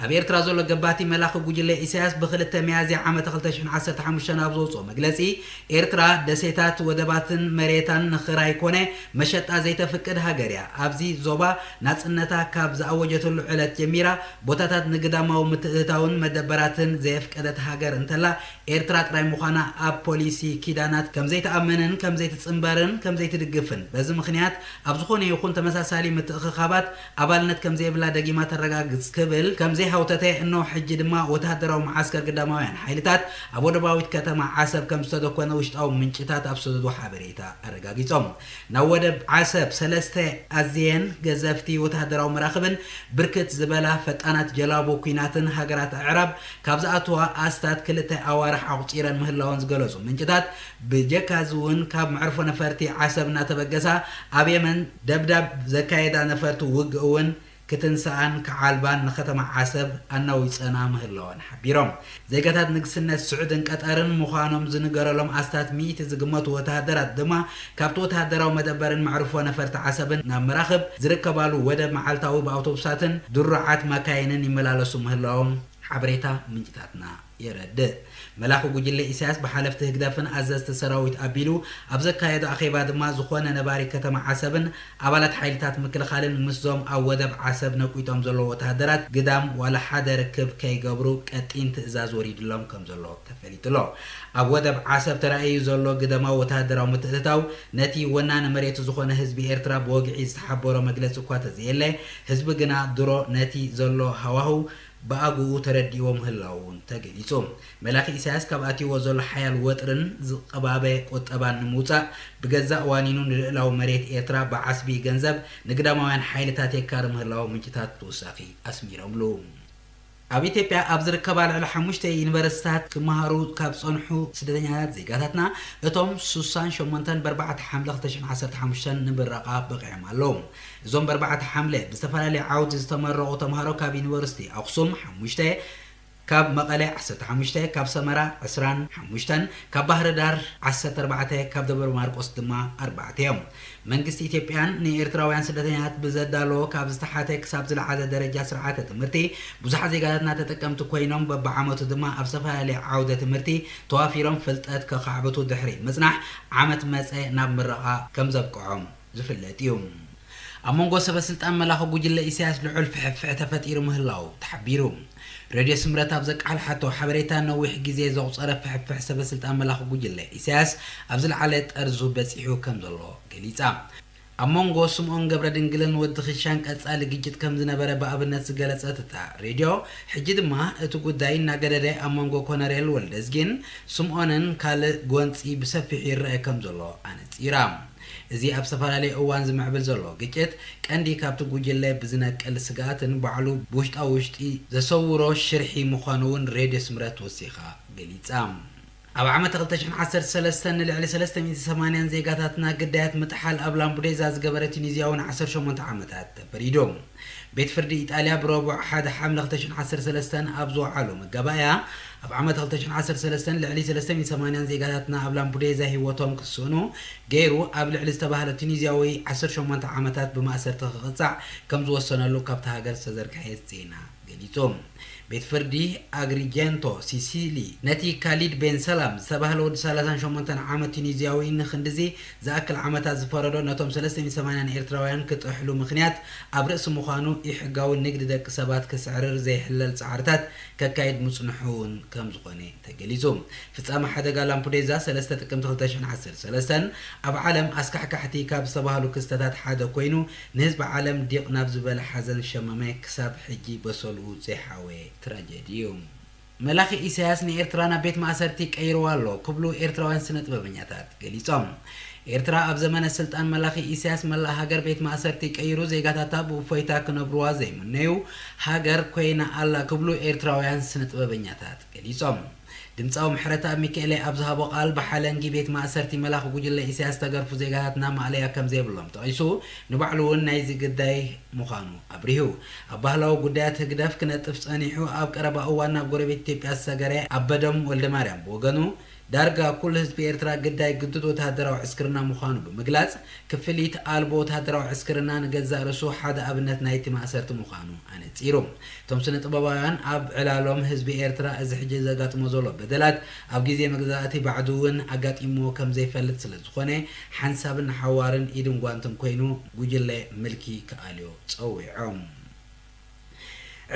ኣብ ኤርትራ ዘሎ ገባቲ መላኺ ጉጅለ ኢሳያስ ብክልተ ሚያዝያ ዓመተ ክልተ ሽሕን ዓሰርተ ሓሙሽተን ኣብ ዘውጽኦ መግለጺ፣ ኤርትራ ደሴታት ወደባትን መሬታን ንኽራይ ኮነ መሸጣ ዘይተፍቅድ ሃገር እያ። ኣብዚ ዞባ ናጽነታ ካብ ዝኣወጀትሉ ዕለት ጀሚራ ቦታታት ንግዳማዊ ምትእትታውን መደበራትን ዘየፍቀደት ሃገር እንተላ ኤርትራ ጥራይ ምዃና ኣብ ፖሊሲ ኪዳናት ከም ዘይትኣምንን ከም ዘይትጽንበርን ከም ዘይትድግፍን በዚ ምኽንያት ኣብ ዝኾነ ይኹን ተመሳሳሊ ምትእኽኻባት ኣባልነት ከም ዘየብላ ደጊማ ተረጋግጽ ክብል ከም ዘይሃውተተ እነሆ ሕጂ ድማ ወተሃደራዊ መዓስከር ግዳማውያን ሓይልታት ኣብ ወደባዊት ከተማ ዓሰብ ከም ዝተደኮነ ውሽጣዊ ምንጭታት ኣብ ዝሰደድዎ ሓበሬታ ኣረጋጊጾም። ናብ ወደብ ዓሰብ ሰለስተ ኣዝየን ገዘፍቲ ወተሃደራዊ መራኽብን ብርክት ዝበላ ፈጣናት ጀላቡ ኲናትን ሃገራት ኣዕራብ ካብ ዝኣትዋ ኣስታት ክልተ ኣዋርሕ ኣቑጺረን ምህላወን ዝገለጹ ምንጭታት፣ ብጀካ እዚ እውን ካብ መዕርፎ ነፈርቲ ዓሰብ እናተበገሳ ኣብ የመን ደብዳብ ዘካየዳ ነፈርቲ ውግእ እውን ክትንስኣን ክዓልባን ንከተማ ዓሰብ ኣናዊጸና ምህላወን ሓቢሮም። ዜጋታት ንግስነት ስዑድን ቀጠርን ምዃኖም ዝንገረሎም ኣስታት ሚእቲ ዝግመቱ ወተሃደራት ድማ ካብቲ ወተሃደራዊ መደበርን መዕርፎ ነፈርቲ ዓሰብን ናብ መራኽብ ዝርከባሉ ወደብ መዓልታዊ ብኣውቶቡሳትን ድሩዓት መካይንን ይመላለሱ ምህላዎም ሓበሬታ ምንጭታትና የረድእ። መላኺ ጉጅለ ኢሳያስ ብሓለፍቲ ህግደፍን ኣዘዝቲ ሰራዊት ኣቢሉ ኣብ ዘካየዶ ኣኼባ ድማ ዝኾነ ነባሪ ከተማ ዓሰብን ኣባላት ሓይልታት ምክልኻልን ምስዞም ኣብ ወደብ ዓሰብ ነቂጦም ዘለዉ ወተሃደራት ግዳም ዋላ ሓደ ርክብ ከይገብሩ ቀጢን ትእዛዝ ወሪድሎም ከም ዘሎ ተፈሊጡ ኣሎ። ኣብ ወደብ ዓሰብ ተራእዩ ዘሎ ግደማዊ ወተሃደራዊ ምትእትታው ነቲ ወናኒ መሬቱ ዝኾነ ህዝቢ ኤርትራ ብወግዒ ዝተሓበሮ መግለጺ እኳ ተዘየለ፣ ህዝቢ ግና ድሮ ነቲ ዘሎ ሃዋህው ብኣግኡ ተረዲእዎ ምህላዉ እውን ተገሊጹ። መላኺ ኢሳያስ ካብ ኣትይዎ ዘሎ ሓያል ወጥርን ዝቐባበ ቁጠባን ንምውጻእ ብገዛእ ዋኒኑ ንልእላዊ መሬት ኤርትራ ብዓስቢ ገንዘብ ንግዳማውያን ሓይልታት የካሪ ምህላዉ ምንጭታት ተወሳኺ ኣስሚሮምሉ። ኣብ ኢትዮጵያ ኣብ ዝርከባ ልዕሊ ሓሙሽተ ዩኒቨርሲታት ክመሃሩ ካብ ዝጸንሑ ስደተኛታት ዜጋታትና እቶም ሱሳን ሸሞንተን ብኣርባዕተ ሓምለ ክልተ ሽሕን ዓሰርተ ሓሙሽተን ንምረቓ በቒዖም ኣለዉ። እዞም ብኣርባዕተ ሓምለ ብዝተፈላለየ ዓውዲ ዝተመረቑ ተምሃሮ ካብ ዩኒቨርሲቲ ኣኽሱም ሓሙሽተ፣ ካብ መቐለ ዓሰርተ ሓሙሽተ፣ ካብ ሰመራ ዕስራን ሓሙሽተን፣ ካብ ባህር ዳር ዓሰርተ ኣርባዕተ፣ ካብ ደብረ ማርቆስ ድማ ኣርባዕተ እዮም። መንግስቲ ኢትዮጵያን ንኤርትራውያን ስደተኛታት ብዘዳለዎ ካብ ዝተሓተ ክሳብ ዝለዓለ ደረጃ ስርዓተ ትምህርቲ ብዙሓት ዜጋታትና ተጠቀምቲ ኮይኖም በብዓመቱ ድማ ኣብ ዝተፈላለየ ዓውደ ትምህርቲ ተዋፊሮም ፍልጠት ከኻዕብቱ ድሕሪ ምጽናሕ ዓመት መጸ ናብ ምረቓ ከም ዘብቅዖም ዝፍለጥ እዩ። ኣብ መንጎ ሰበ ስልጣን መላኺ ጉጅለ ኢሳያስ ልዑል ፍሕፍሕ ተፈጢሩ ምህላው ተሓቢሩ። ሬድዮ ስምረት ኣብ ዘቃልሓቶ ሓበሬታ ነዊሕ ግዜ ዘቑጸረ ፍሕፍሕ ሰበ ስልጣን መላኺ ጉጅለ ኢሳያስ ኣብ ዝለዓለ ጠርዙ በጺሑ ከም ዘሎ ገሊጻ። ኣብ መንጎ ስምኦን ገብረ ድንግልን ወዲ ኽሻን ቀጻሊ ግጭት ከም ዝነበረ ብኣብነት ዝገለጸት እታ ሬድዮ፣ ሕጂ ድማ እቲ ጉዳይ እናገደደ ኣብ መንጎ ኮነሬል ወልደዝጊን ስምኦንን ካልእ ጎንጺ ብሰፊሑ ይረአ ከም ዘሎ ኣነጺራ። እዚ ኣብ ዝተፈላለየ እዋን ዝምዕብል ዘሎ ግጭት ቀንዲ ካብቲ ጉጅለ ብዝነቅል ስግኣትን ባዕሉ ብውሽጣ ውሽጢ ዘሰውሮ ሽርሒ ምዃኑ እውን ሬድዮ ስምረት ወሲኻ ገሊጻ። ኣብ ዓመት ክልተ ሽሕን ዓሰርተ ሰለስተን ንልዕሊ ሰለስተ ሚእቲ ሰማንያን ዜጋታትና ግዳያት ምጥሓል ኣብ ላምቡዴዛ ዝገበረ ቱኒዝያዊ ን ዓሰርተ ሸሞንተ ዓመታት ተፈሪዱ። ቤት ፍርዲ ኢጣልያ ብረቡዕ ሓደ ሓምለ ክልተ ሽሕን ዓሰርተ ሰለስተን ኣብ ዝወዓሎ መጋባእያ፣ ኣብ ዓመት ክልተ ሽሕን ዓሰርተ ሰለስተን ልዕሊ ሰለስተ ሚእቲ ሰማንያን ዜጋታትና ኣብ ላምቡዴዛ ህይወቶም ክስእኑ ገይሩ ኣብ ልዕሊ ዝተባህለ ቱኒዝያዊ ዓሰርተ ሸሞንተ ዓመታት ብማእሰርቲ ክቕጻዕ ከም ዝወሰነሉ ካብታ ሃገር ዝተዘርግሐ ዜና ገሊጹ። ቤት ፍርዲ ኣግሪጀንቶ ሲሲሊ ነቲ ካሊድ ቤን ሰላም ዝተባህለ ወዲ ሰላሳን ሸሞንተን ዓመት ቱኒዝያዊ ንኽንድዚ ዝኣክል ዓመታት ዝፈረዶ ነቶም ሰለስተ ሚእቲ ሰማንያን ኤርትራውያን ክጥሕሉ ምኽንያት ኣብ ርእሲ ምዃኑ ኢሕጋዊ ንግዲ ደቂ ሰባት ክስዕርር ዘይሕለል ጻዕርታት ከካይድ ምጽንሑ እውን ከም ዝኾነ ተገሊጹ። ፍጻመ ሓደጋ ላምፑዴዛ ሰለስተ ጥቅምቲ ክልተ ሽሕን ዓሰርተ ሰለስተን ኣብ ዓለም ኣስካሕካሕቲ ካብ ዝተባህሉ ክስተታት ሓደ ኮይኑ ንህዝቢ ዓለም ዲቕ ናብ ዝበለ ሓዘን ሸመመ ክሳብ ሕጂ በሰልኡ ዘይሓወየ ትራጀዲ እዩ። መላኺ ኢሳያስ ንኤርትራ ናብ ቤት ማእሰርቲ ቀይርዋ ኣሎ ክብሉ ኤርትራውያን ስነ ጥበበኛታት ገሊጾም። ኤርትራ ኣብ ዘመነ ስልጣን መላኺ ኢሳያስ መላእ ሃገር ቤት ማእሰርቲ ቀይሩ ዜጋታታ ብእፎይታ ክነብርዋ ዘይምነዩ ሃገር ኮይና ኣላ ክብሉ ኤርትራውያን ስነ ጥበበኛታት ገሊጾም። ድምጻዊ ምሕረተኣብ ሚካኤለ ኣብ ዝሃቦ ቃል ብሓለንጊ ቤት ማእሰርቲ መላኺ ጉጅለ ኢሳያስ ዝተገርፉ ዜጋታትና ማእለያ ከም ዘይብሎም ጠቒሱ ንባዕሉ እውን ናይዚ ግዳይ ምዃኑ ኣብሪሁ። ኣብ ባህላዊ ጉዳያት ህግደፍ ክነጥፍ ጸኒሑ ኣብ ቀረባ እዋን ናብ ጎረቤት ኢትዮጵያ ዝሰገረ ኣበዶም ወልደማርያም ብወገኑ ዳርጋ ኩሉ ህዝቢ ኤርትራ ግዳይ ግዱድ ወተሃደራዊ ዕስክርና ምዃኑ ብምግላጽ ክፍሊት ኣልቦ ወተሃደራዊ ዕስክርና ንገዛእ ርእሱ ሓደ ኣብነት ናይቲ ማእሰርቲ ምዃኑ ኣነጺሩ። እቶም ስነ ጥበባውያን ኣብ ዕላሎም ህዝቢ ኤርትራ እዚ ሕጂ ዘጋጥሞ ዘሎ በደላት ኣብ ግዜ መግዛእቲ ባዕዱ እውን ኣጋጢምዎ ከም ዘይፈልጥ ስለ ዝኾነ ሓንሳብን ንሓዋርን ኢድን ጓንትን ኮይኑ ጉጅለ ምልኪ ክኣልዮ ጸዊዖም።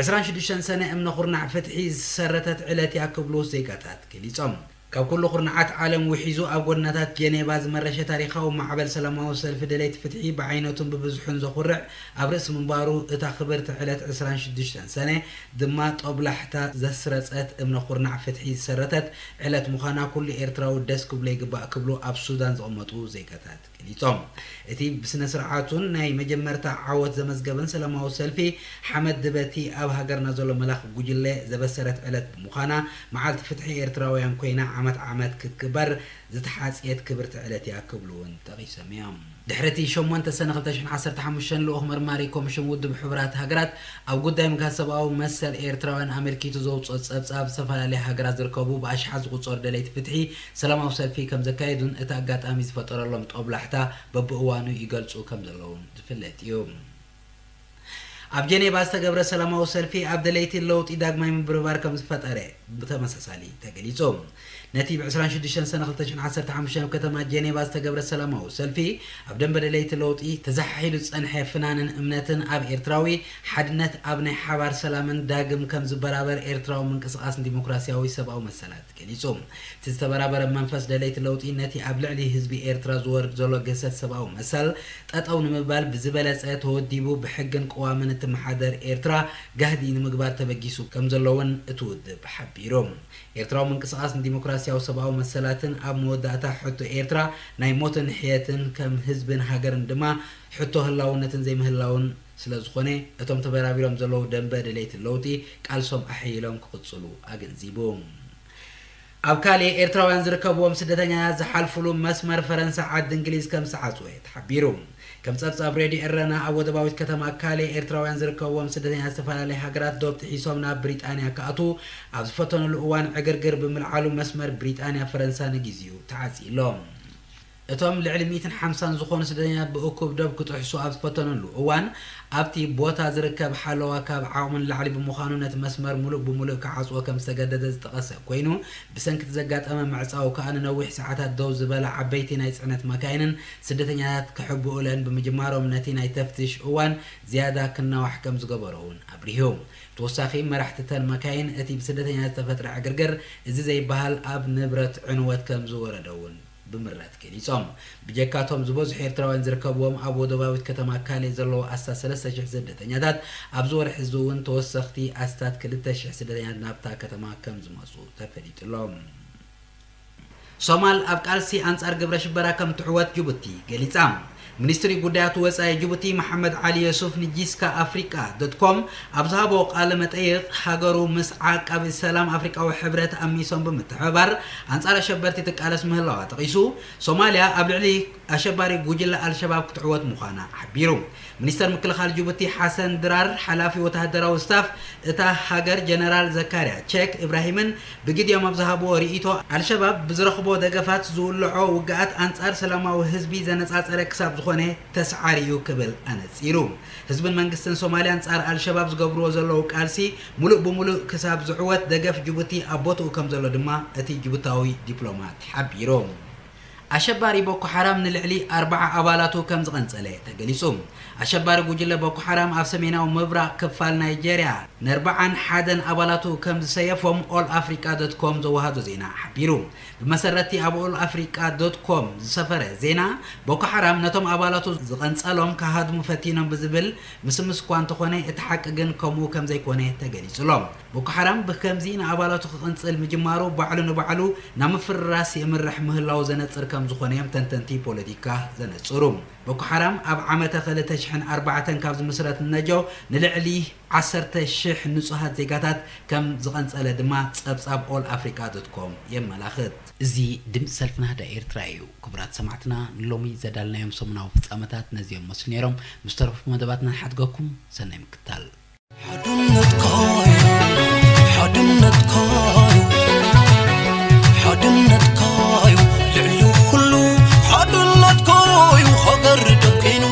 ዕስራን ሽዱሽተን ሰነ እምነ ኩርናዕ ፍትሒ ዝሰረተት ዕለት እያ ክብሉ ዜጋታት ገሊጾም። ካብ ኩሉ ኩርናዓት ዓለም ውሒዙ ኣብ ጎድናታት ጀኔቫ ዝመረሸ ታሪኻዊ ማዕበል ሰላማዊ ሰልፊ ደለይቲ ፍትሒ ብዓይነቱን ብብዝሑን ዘኹርዕ ኣብ ርእሲ ምንባሩ እታ ክብርቲ ዕለት ዕስራን ሽዱሽተን ሰነ ድማ ጦብላሕታ ዘስረጸት እምነ ኩርናዕ ፍትሒ ዝሰረተት ዕለት ምዃና ኩሉ ኤርትራዊ ደስ ክብሎ ይግባእ ክብሉ ኣብ ሱዳን ዝቕመጡ ዜጋታት ገሊጾም። እቲ ብስነ ስርዓቱን ናይ መጀመርታ ዓወት ዘመዝገበን ሰላማዊ ሰልፊ ሓመድ ድበቲ ኣብ ሃገርና ዘሎ መላኺ ጉጅለ ዘበሰረት ዕለት ብምዃና መዓልቲ ፍትሒ ኤርትራውያን ኮይና ዓመት ዓመት ክትክበር ዝተሓጽየት ክብርቲ ዕለት እያ ክብሉ እውን ጠቒሶም እዮም። ድሕሪ እቲ ሸሞንተ ሰነ ክልተ ሽሕን ዓሰርተ ሓሙሽተን ልኡኽ መርማሪ ኮሚሽን ውድብ ሕቡራት ሃገራት ኣብ ጉዳይ ምግሃስ ሰብኣዊ መሰል ኤርትራውያን ኣመልኪቱ ዘውፅኦ ጸብጻብ ዝተፈላለያ ሃገራት ዝርከቡ ብኣሽሓት ዝቑጸሩ ደለይቲ ፍትሒ ሰላማዊ ሰልፊ ከም ዘካየዱን እቲ ኣጋጣሚ ዝፈጠረሎም ጦብላሕታ በብእዋኑ ይገልጹ ከም ዘለውን ዝፍለጥ እዩ። ኣብ ጀኔቫ ዝተገብረ ሰላማዊ ሰልፊ ኣብ ደለይቲ ለውጢ ዳግማይ ምብርባር ከም ዝፈጠረ ብተመሳሳሊ ተገሊጹ። ነቲ ብ ዕስራን ሽዱሽተን ሰነ ክልተ ሽሕን ዓሰርተ ሓሙሽተን ኣብ ከተማ ጀኔቫ ዝተገብረ ሰላማዊ ሰልፊ ኣብ ደንበ ደለይቲ ለውጢ ተዘሓሒሉ ዝጸንሐ ፍናንን እምነትን ኣብ ኤርትራዊ ሓድነት ኣብ ናይ ሓባር ሰላምን ዳግም ከም ዝበራበር ኤርትራዊ ምንቅስቓስ ንዲሞክራሲያዊ ሰብኣዊ መሰላት ገሊጹ። እቲ ዝተበራበረ መንፈስ ደለይቲ ለውጢ ነቲ ኣብ ልዕሊ ህዝቢ ኤርትራ ዝወርድ ዘሎ ግህሰት ሰብኣዊ መሰል ጠጠው ንምባል ብዝበለጸ ተወዲቡ ብሕግን ቅዋምን እትመሓደር ኤርትራ ጋህዲ ንምግባር ተበጊሱ ከም ዘሎ እውን እቲ ውድብ ሓቢሩ። ኤርትራዊ ምንቅስቓስ ንዲሞክራሲያዊ ሰብኣዊ መሰላትን ኣብ መወዳእታ ሕቶ ኤርትራ ናይ ሞትን ሕየትን ከም ህዝብን ሃገርን ድማ ሕቶ ህላውነትን ዘይምህላውን ስለ ዝኾነ እቶም ተበራቢሮም ዘለዉ ደንበ ደለይቲ ለውጢ ቃልሶም ኣሕይሎም ክቕጽሉ ኣገንዚቡ። ኣብ ካሌ ኤርትራውያን ዝርከብዎም ስደተኛታት ዝሓልፍሉ መስመር ፈረንሳ ዓዲ እንግሊዝ ከም ዝተዓጽወ ተሓቢሩ። ከም ጸብጻብ ሬድዮ ኤረና ኣብ ወደባዊት ከተማ ካሌ ኤርትራውያን ዝርከብዎም ስደተኛታት ዝተፈላለየ ሃገራት ዶብ ጥሒሶም ናብ ብሪጣንያ ክኣትዉ ኣብ ዝፈተኑሉ እዋን ዕግርግር ብምልዓሉ መስመር ብሪጣንያ ፈረንሳ ንግዜኡ ተዓጽዩ ኣሎ። እቶም ልዕሊ ሚእትን ሓምሳን ዝኾኑ ስደተኛታት ብእኩብ ዶብ ክጥሕሱ ኣብ ዝፈተኑሉ እዋን ኣብቲ ቦታ ዝርከብ ሓለዋ ካብ ዓቕሚ ንላዕሊ ብምዃኑ ነቲ መስመር ሙሉእ ብሙሉእ ክዓጽዎ ከም ዝተገደደ ዝጠቐሰ ኮይኑ ብሰንኪ እቲ ዘጋጠመ ምዕጻው ከኣ ንነዊሕ ሰዓታት ደው ዝበላ ዓበይቲ ናይ ጽዕነት መካይንን ስደተኛታት ክሕብኡለን ብምጅማሮም ነቲ ናይ ተፍትሽ እዋን ዝያዳ ክናዋሕ ከም ዝገበሮ እውን ኣብሪሁ። ብተወሳኺ መራሕቲ እተን መካይን እቲ ብስደተኛታት ዝተፈጥረ ዕግርግር እዚ ዘይበሃል ኣብ ንብረት ዕንወት ከም ዝወረደ እውን ብምረት ገሊጾም። ብጀካቶም ዝበዝሑ ኤርትራውያን ዝርከብዎም ኣብ ወደባዊት ከተማ ካሌ ዘለዉ ኣስታት ሰለስተ ሽሕ ስደተኛታት ኣብዚ ወርሒ እዚ እውን ተወሰኽቲ ኣስታት ክልተ ሽሕ ስደተኛታት ናብታ ከተማ ከም ዝመጹ ተፈሊጡ ኣሎ። ሶማል ኣብ ቃልሲ ኣንጻር ግብረ ሽበራ ከም ትዕወት ጅቡቲ ገሊጻ። ሚኒስትሪ ጉዳያት ወጻኢ ጅቡቲ መሓመድ ዓሊ የሱፍ ንጂስካ ኣፍሪቃ ዶት ኮም ኣብ ዝሃቦ ቃለ መጠይቕ ሃገሩ ምስ ዓቃቢ ሰላም ኣፍሪቃዊ ሕብረት ኣሚሶም ብምትሕብባር ኣንጻር ኣሸበርቲ ትቃለስ ምህላዋ ጠቒሱ ሶማልያ ኣብ ልዕሊ ኣሸባሪ ጉጅለ ኣልሸባብ ክትዕወት ምዃና ሓቢሩ። ሚኒስተር ምክልኻል ጅቡቲ ሓሰን ድራር ሓላፊ ወተሃደራዊ ስታፍ እታ ሃገር ጀነራል ዘካርያ ቼክ ኢብራሂምን ብግዲኦም ኣብ ዝሃብዎ ርእይቶ ኣልሸባብ ብዝረኽቦ ደገፋት ዝውልዖ ውግኣት ኣንጻር ሰላማዊ ህዝቢ ዘነጻጸረ ክሳብ ዝኾነ ተስዓር እዩ ክብል ኣነጺሩ። ህዝብን መንግስትን ሶማልያ ኣንጻር ኣልሸባብ ዝገብርዎ ዘለዉ ቃልሲ ሙሉእ ብሙሉእ ክሳብ ዝዕወት ደገፍ ጅቡቲ ኣብ ቦትኡ ከም ዘሎ ድማ እቲ ጅቡታዊ ዲፕሎማት ሓቢሩ። ኣሸባሪ ቦኮ ሓራም ንልዕሊ ኣርባዓ ኣባላቱ ከም ዝቐንጸለ ተገሊጹ። ኣሸባሪ ጉጅለ ቦኮ ሓራም ኣብ ሰሜናዊ ምብራቕ ክፋል ናይጀርያ ንኣርባዓን ሓደን ኣባላቱ ከም ዝሰየፎም ኦል ኣፍሪቃ ዶት ኮም ዘወሃዶ ዜና ሓቢሩ። ብመሰረትቲ ኣብ ኦል ኣፍሪቃ ዶት ኮም ዝሰፈረ ዜና ቦኮ ሓራም ነቶም ኣባላቱ ዝቐንጸሎም ክሃድሙ ፈቲኖም ብዝብል ምስምስ እኳ እንተኾነ እቲ ሓቂ ግን ከምኡ ከም ዘይኮነ ተገሊጹ ኣሎ። ቦኮ ሓራም ብከምዚ ንኣባላቱ ክቕንጽል ምጅማሩ ባዕሉ ንባዕሉ ናብ ምፍርራስ የምርሕ ምህላዉ ዘነጽር ከም ዝኾነ እዮም ተንተንቲ ፖለቲካ ዘነጽሩ። ቦኮ ሓራም ኣብ ዓመተ ክልተ ሽሕን ኣርባዕተን ካብ ዝምስረት ንነጆ ንልዕሊ ዓሰርተ ሽሕ ንጹሃት ዜጋታት ከም ዝቐንጸለ ድማ ጸብጻብ ኦል ኣፍሪቃ ዶት ኮም የመላኽት። እዚ ድምጺ ሰልፊ ናህዳ ኤርትራ እዩ። ክቡራት ሰማዕትና ንሎሚ ዘዳልናዮም ሰሙናዊ ፍጻመታት ነዚኦም መስሉ ነይሮም። ምስ ተረፉ መደባትና ንሓድገኩም ሰናይ ምክታል። ሓድነትካዩ ሓድነትካዩ ሓድነትካዩ ልዕሊ ኩሉ ሓድነትካዩ ሃገር ደኪኑ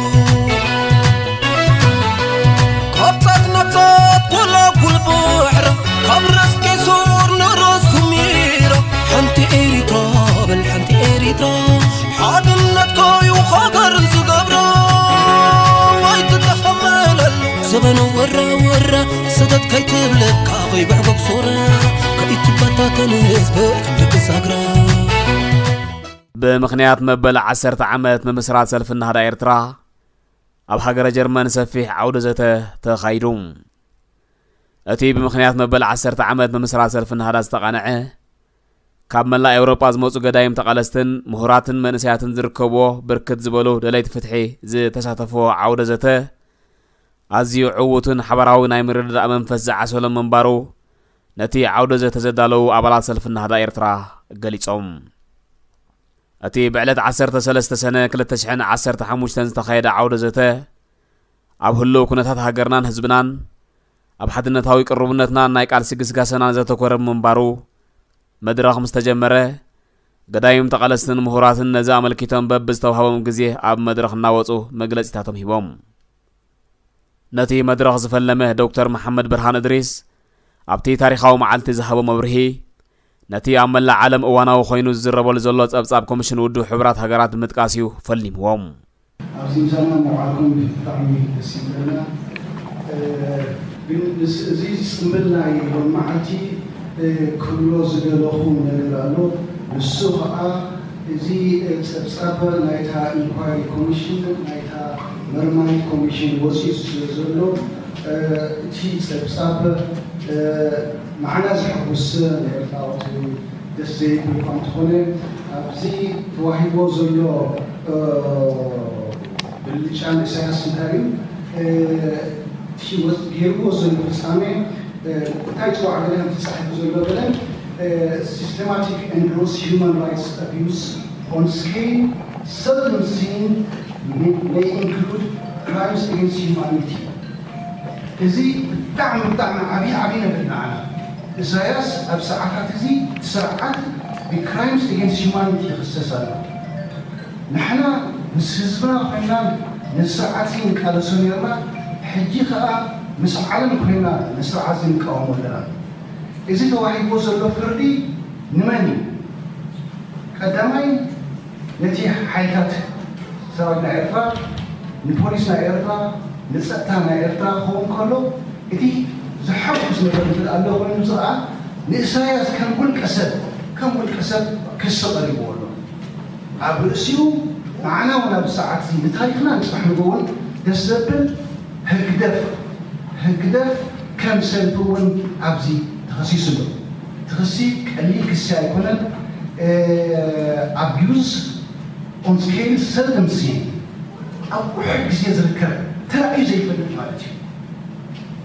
ካብ ጻት ናብ ጻት ጎላጉል ባሕራ ካብ ራስ ቄሶር ንራስ ዙሚራ ሓንቲ ኤሪትራ በል ሓንቲ ኤሪትራ ሓድነትካዩ ሃገር ዝገብራ ኣይትተኸመለሉ ዘበነ ወራ ወራ ሰተት ከይትብለካ ከይብዕጎግ ሶራ ከይትበታተን ህዝበይ ክንድቅሳ ብምኽንያት መበል ዓሰርተ ዓመት ምምስራት ሰልፊ ናህዳ ኤርትራ ኣብ ሃገረ ጀርመን ሰፊሕ ዓውደ ዘተ ተኻይዱ። እቲ ብምኽንያት መበል ዓሰርተ ዓመት ምምስራት ሰልፊ ናህዳ ዝተቓንዐ ካብ መላእ ኤውሮጳ ዝመጹ ገዳይም ተቓለስትን ምሁራትን መንእሰያትን ዝርከብዎ ብርክት ዝበሉ ደለይቲ ፍትሒ ዝተሳተፍዎ ዓውደ ዘተ ኣዝዩ ዕዉትን ሓባራዊ ናይ ምርድዳእ መንፈስ ዝዓሰሎ ምንባሩ ነቲ ዓውደ ዘተ ዘዳለዉ ኣባላት ሰልፊ ናህዳ ኤርትራ ገሊጾም። እቲ ብዕለት ዓሰርተ ሰለስተ ሰነ ክልተ ሽሕን ዓሰርተ ሓሙሽተን ዝተኻየደ ዓውደ ዘተ ኣብ ህሉው ኩነታት ሃገርናን ህዝብናን ኣብ ሓድነታዊ ቅርቡነትናን ናይ ቃልሲ ግስጋሰናን ዘተኮረ ምንባሩ መድረኽ ምስ ተጀመረ ገዳይም ተቓለስትን ምሁራትን ነዚ ኣመልኪቶም በብዝተዋህቦም ግዜ ኣብ መድረኽ እናወጹ መግለጺታቶም ሂቦም። ነቲ መድረኽ ዝፈለመ ዶክተር መሓመድ ብርሃን እድሪስ ኣብቲ ታሪኻዊ መዓልቲ ዝሃቦ መብርሂ ነቲ ኣብ መላእ ዓለም እዋናዊ ኮይኑ ዝዝረበሉ ዘሎ ጸብጻብ ኮሚሽን ውድብ ሕቡራት ሃገራት ብምጥቃስ እዩ ፈሊምዎም። ኣብዚ ምሳና ምውዓልኩም ብጣዕሚ ደስ ይብለና። ግን እዚ ጽምብል ናይ ሎማዓንቲ ክብሎ ዝደለኹ ነገር ኣሎ። ንሱ ኸዓ እዚ ጸብጻብ ናይታ ኢንኳሪ ኮሚሽን፣ ናይታ መርማሪት ኮሚሽን ወፂኡ ስለ ዘሎ እቲ ጸብጻብ ንዓና ዘሐጉስ፣ ንኤርትራውቲ ደስ ዘይብል እኳ እንተኾነ፣ ኣብዚ ተዋሂቦ ዘሎ ብልጫ ንእሳያስ እንታይ እዩ? እቲ ገይርዎ ዘሎ ፍጻሜ እንታይ ጽዋዕ ገለ ተጻሒፉ ዘሎ ገለ systematic and gross human rights abuse on scale seldom seen may include crimes against humanity. እዚ ብጣዕሚ ብጣዕሚ ዓብዪ ዓብዪ ነገር ንዓና። ኢሳያስ ኣብ ሰዓታት እዚ እቲ ስርዓት ብክራይምስ ኤጌንስት ሂውማኒቲ ይኽሰስ ኣሎ። ንሕና ምስ ህዝብና ኮይና ነዚ ስርዓት እዚ ንቃለሶ ነርና። ሕጂ ከኣ ምስ ዓለም ኮይና ነዚ ስርዓት እዚ ንቃወሞ ኣለና። እዚ ተዋሂብዎ ዘሎ ፍርዲ ንመን እዩ? ቀዳማይ ነቲ ሓይልታት ሰራዊት ናይ ኤርትራ፣ ንፖሊስ ናይ ኤርትራ፣ ንጸጥታ ናይ ኤርትራ ክኸውን ከሎ፣ እቲ ዘሐጉስ ነገር እንተ ኣሎ ኮይኑ፣ እዚ ኸኣ ንእሳያስ ከም ውልቀ ሰብ፣ ከም ውልቀ ሰብ ክሲ ቀሪብዎ ኣሎ። ኣብ ርእሲኡ ንዓና እውን ኣብዚ ሰዓት እዚ ንታሪኽና ንጽባሕ ንግሆ እውን ደስ ዘብል ህግደፍ፣ ህግደፍ ከም ሰልፊ እውን ኣብዚ ተኸሲሱ ኣሎ። እቲ ክሲ ቀሊል ክሲ ኣይኮነን። ኣቢዩዝ ኦን ስኬል ሰልደም ሲን፣ ኣብ ውሑድ ግዜ ዝርከብ፣ ተራእዩ ዘይፈልጥ ማለት እዩ።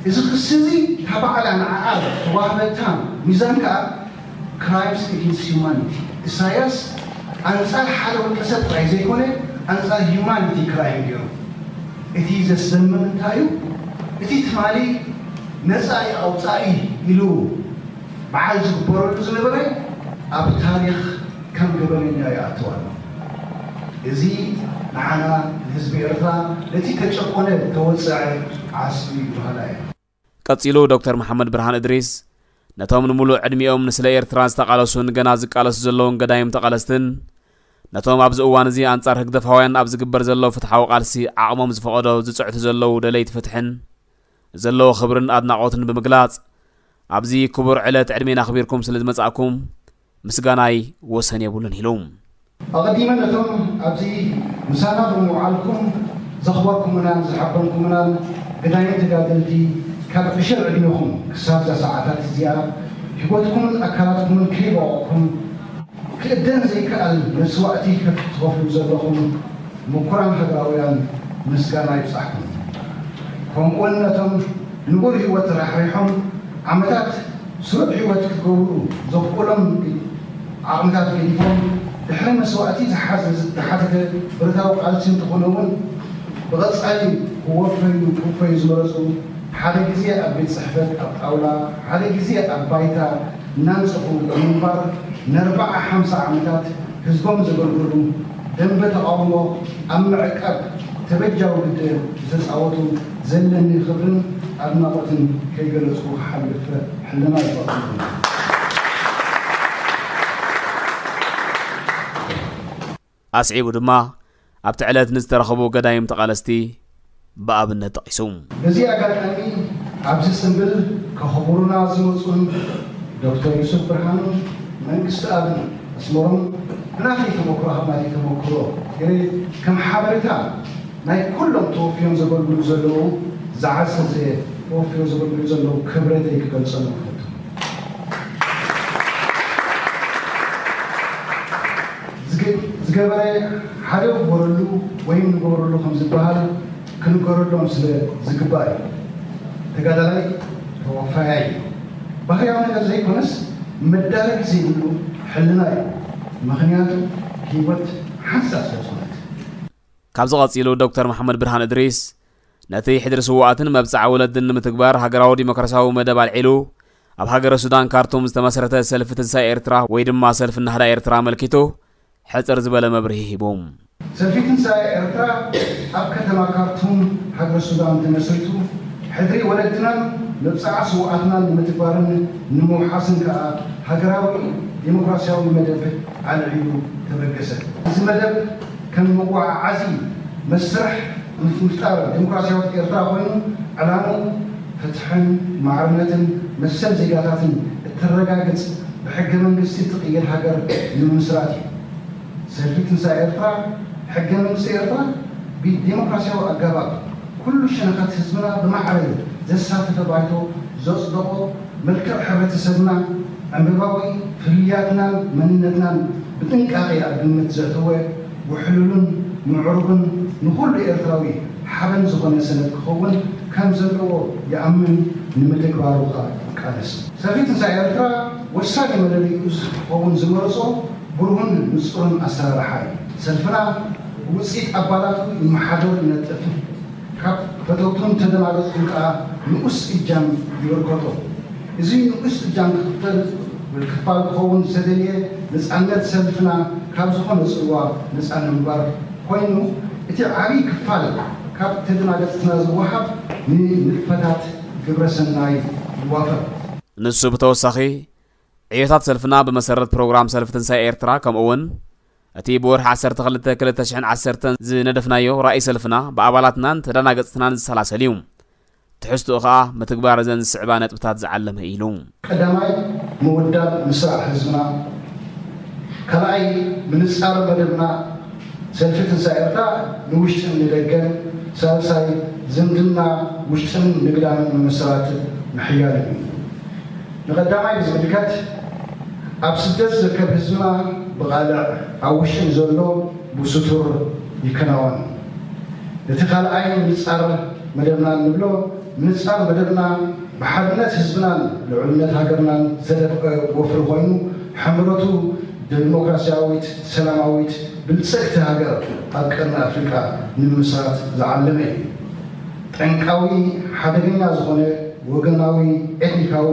እዚ ክሲ እዚ እታ ባዕላ ንዓኣ ተዋህበታ ሚዛን ከኣ ክራይምስ ኤጌንስት ሂውማኒቲ። ኢሳያስ ኣንጻር ሓደ ውልቀ ሰብ ጥራይ ዘይኮነ፣ ኣንጻር ሂውማኒቲ ክራይም ገይሩ። እቲ ዘስደምም እንታይ እዩ? እቲ ትማሊ መጻኢ ኣውጻኢ ኢሉ በዓል ዝግበረሉ ዝነበረ ኣብ ታሪኽ ከም ገበነኛ ይኣትው ኣሎ። እዚ ንዓና ንህዝቢ ኤርትራ ነቲ ተጨቆነ ተወጸዐ ዓስቢ ይበሃላ እዩ። ቀጺሉ ዶክተር መሓመድ ብርሃን እድሪስ ነቶም ንምሉእ ዕድሚኦም ንስለ ኤርትራ ዝተቓለሱን ገና ዝቃለሱ ዘለውን ገዳይም ተቓለስትን ነቶም ኣብዚ እዋን እዚ ኣንጻር ህግደፋውያን ኣብ ዝግበር ዘሎ ፍትሓዊ ቃልሲ ዓቕሞም ዝፈቐዶ ዝጽዕቱ ዘለዉ ደለይቲ ፍትሕን ዘለዎ ክብርን ኣድናቖትን ብምግላጽ ኣብዚ ክቡር ዕለት ዕድሜና ኣኽቢርኩም ስለ ዝመጻእኩም ምስጋናይ ወሰን የብሉን ኢሉ። ኣቐዲመ ነቶም ኣብዚ ምሳና ብምውዓልኩም ዘኽበርኩምናን ዝሓበንኩምናን ገዳይም ተጋደልቲ ካብ ዕሸል ዕድሜኹም ክሳብ እዛ ሰዓታት እዚኣ ህይወትኩምን ኣካላትኩምን ከይበቐቕኩም ክእደን ዘይከኣል መስዋእቲ ከፍ-፣ ትኸፍሉ ዘለኹም ምኩራን ሃገራውያን ምስጋና ይብጻሕኩም። ከምኡውን ነቶም ንቡር ህይወት ራሕሪሖም ዓመታት ስሩዕ ህይወት ክገብሩ ዘኽእሎም ዓቕምታት ገዲፎም ድሕሪ መስዋእቲ ዝሓዘ-፣ ዝሓተተ ብረታዊ ቃልሲ እንተኾነ እውን ብቐጻሊ ክወፈዩ፣ ክውፈዩ ዝመረጹ ሓደ ግዜ ኣብ ቤት ጽሕፈት ኣብ ጣውላ፣ ሓደ ግዜ ኣብ ባይታ እናንጸፉ ብምንባር ንኣርብዓ ሓምሳ ዓመታት ህዝቦም ዘገልገሉ፣ ደንበ ተቓውሞ ኣብ ምዕቃብ ተበጃዊ ግደ ዝተጻወቱ ዘለኒ ክብርን ኣድናቖትን ከይገለጽኩ ክሓልፍ ሕልና ኣይፈቕድን። ኣስዒቡ ድማ ኣብቲ ዕለት ንዝተረኸቡ ገዳይም ተቓለስቲ ብኣብነት ጠቒሱ። በዚ ኣጋጣሚ ኣብዚ ጽምብል ከኽብሩና ዝመጹን ዶክተር ዩሱፍ ብርሃኑን መንግስቲ ኣብን ኣስመሮም ብናተይ ተመክሮ፣ ካብ ናተይ ተመክሮ ገለ ከም ሓበሬታ ናይ ኩሎም ተወፊዮም ዘገልግሉ ዘለዉ ዝዓዘዘ ተወፊዮ ዘገልግሉ ዘለዉ ክብረተይ ክገልጸሎም እፈቱ። ዝገበረ ሓደ ግበረሉ ወይም ንገበረሉ ከም ዝበሃል ክንገረሎም ስለ ዝግባእ እዩ። ተጋዳላይ ተወፋያይ እዩ። ባህርያዊ ነገር ዘይኮነስ መዳረግ ዘይብሉ ሕልና እዩ። ምኽንያቱ ህይወት ሓንሳብ ስለ ዝኾነት። ካብዚ ቀጺሉ ዶክተር መሓመድ ብርሃን እድሪስ ነቲ ሕድሪ ስውኣትን መብጽዓ ወለድን ንምትግባር ሃገራዊ ዲሞክራሲያዊ መደብ ኣልዒሉ ኣብ ሃገረ ሱዳን ካርቱም ዝተመስረተ ሰልፊ ትንሳኤ ኤርትራ ወይ ድማ ሰልፊ ናህዳ ኤርትራ ኣመልኪቱ ሕጽር ዝበለ መብርሂ ሂቡ። ሰልፊ ትንሳኤ ኤርትራ ኣብ ከተማ ካርቱም ሃገረ ሱዳን ተመስሪቱ ሕድሪ ወለድናን መብጽዓ ስውኣትናን ንምትግባርን ንምውሓስን ከኣ ሃገራዊ ዲሞክራሲያዊ መደብ ኣልዒሉ ተበገሰ። እዚ መደብ ከም መጓዓዓዚ መስርሕ ምፍጣር ዲሞክራሲያዊት ኤርትራ ኮይኑ ዕላምኡ ፍትሕን ማዕርነትን መሰል ዜጋታትን እተረጋግጽ ብሕገ መንግስቲ እትቕየድ ሃገር ንምምስራት እዩ። ሰልፊ ትንሳኤ ኤርትራ ሕገ መንግስቲ ኤርትራ ብዲሞክራሲያዊ ኣገባብ ኩሉ ሸነኻት ህዝብና ብማዕረ ዘሳተፈ ባይቶ ዘጽደቖ መልክዕ ሕብረተሰብና ዕምበባዊ ፍልልያትናን መንነትናን ብጥንቃቄ ኣብ ግምት ዘእተወ ውሕሉልን ምዕሩግን ንኹሉ ኤርትራዊ ሓበን ዝኾነ ሰነድ ክኸውን ከም ዘለዎ ይኣምን ንምትግባሩ ከኣ ይቃለስ። ሰልፊ ትንሳኤ ኤርትራ ወሳኒ መለለይኡ ክኸውን ዝመረጾ ብሩህን ንጹርን ኣሰራርሓ እዩ። ሰልፍና ብውጽኢት ኣባላቱ ይመሓደር ይነጥፍ። ካብ ፈተውቱን ተደናገጽቱን ከኣ ንኡስ እጃም ይበርከቶ። እዚ ንኡስ እጃም ክኽፈል ወይ ክፋል ክኸውን ዝተደልየ ነጻነት ሰልፍና ካብ ዝኾነ ጽልዋ ነጻ ንምግባር ኮይኑ እቲ ዓብዪ ክፋል ካብ ተደናገጽትና ዝወሃብ ንንጥፈታት ግብረ ሰናይ ይዋፈር። ንሱ ብተወሳኺ ዕዮታት ሰልፍና ብመሰረት ፕሮግራም ሰልፊ ትንሳኤ ኤርትራ ከምኡ እውን እቲ ብወርሒ ዓሰርተ ክልተ ክልተ ሽሕን ዓሰርተን ዝነደፍናዮ ራእይ ሰልፍና ብኣባላትናን ተደናገጽትናን ዝሰላሰል እዩ። ትሕዝትኡ ከኣ ምትግባር እዘን ዝስዕባ ነጥብታት ዝዓለመ ኢሉ። ቀዳማይ ምውዳብ ምስራዕ ህዝብና፣ ካልኣይ ምንጻር መደብና ሰልፊ ትንሳኤ ኤርትራ ንውሽጥን ንደገን፣ ሳልሳይ ዝምድና ውሽጥን ንግዳምን ምምስራት ምሕያል እዩ። ንቐዳማይ ብዝምልከት ኣብ ስደት ዝርከብ ህዝብና ብቓልዕ ኣብ ውሽጢ ንዘሎ ብስቱር ይከናወን። እቲ ካልኣይ ምንጻር መደብና እንብሎ ምንጻር መደብና ብሓድነት ህዝብናን ልዑልነት ሃገርናን ዘደፍአ ወፍሪ ኮይኑ ሕምረቱ ዲሞክራሲያዊት ሰላማዊት ብልጽግቲ ሃገር ኣብ ቀርኒ ኣፍሪቃ ንምምስራት ዝዓለመ እዩ። ጠንቃዊ ሓደገኛ ዝኾነ ወገናዊ፣ ኤትኒካዊ፣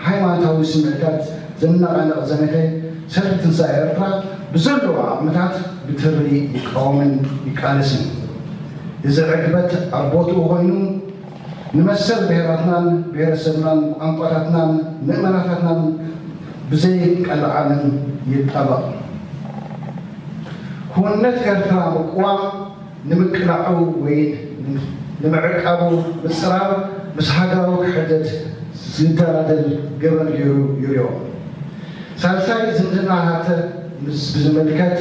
ሃይማኖታዊ ስምዒታት ዘነቓንቕ ዘመተ ሰልፊ ትንሳኤ ኤርትራ ብዘለዎ ዓቕምታት ብትሪ ይቃወምን ይቃለስን። እዚ ዕግበት ኣብ ቦትኡ ኮይኑ ንመሰል ብሄራትናን ብሄረሰብናን ቋንቋታትናን ምእመናታትናን ብዘይ ቀልዓለም ይጣበቕ። ክውንነት ኤርትራ ምቅዋም ንምቅላዑ ወይ ንምዕቃቡ ምጽራር ምስ ሃገራዊ ክሕደት ዝደላደል ገበን ገይሩ ይሪኦ። ሳልሳይ ዝምድናታት ምስ ብዝምልከት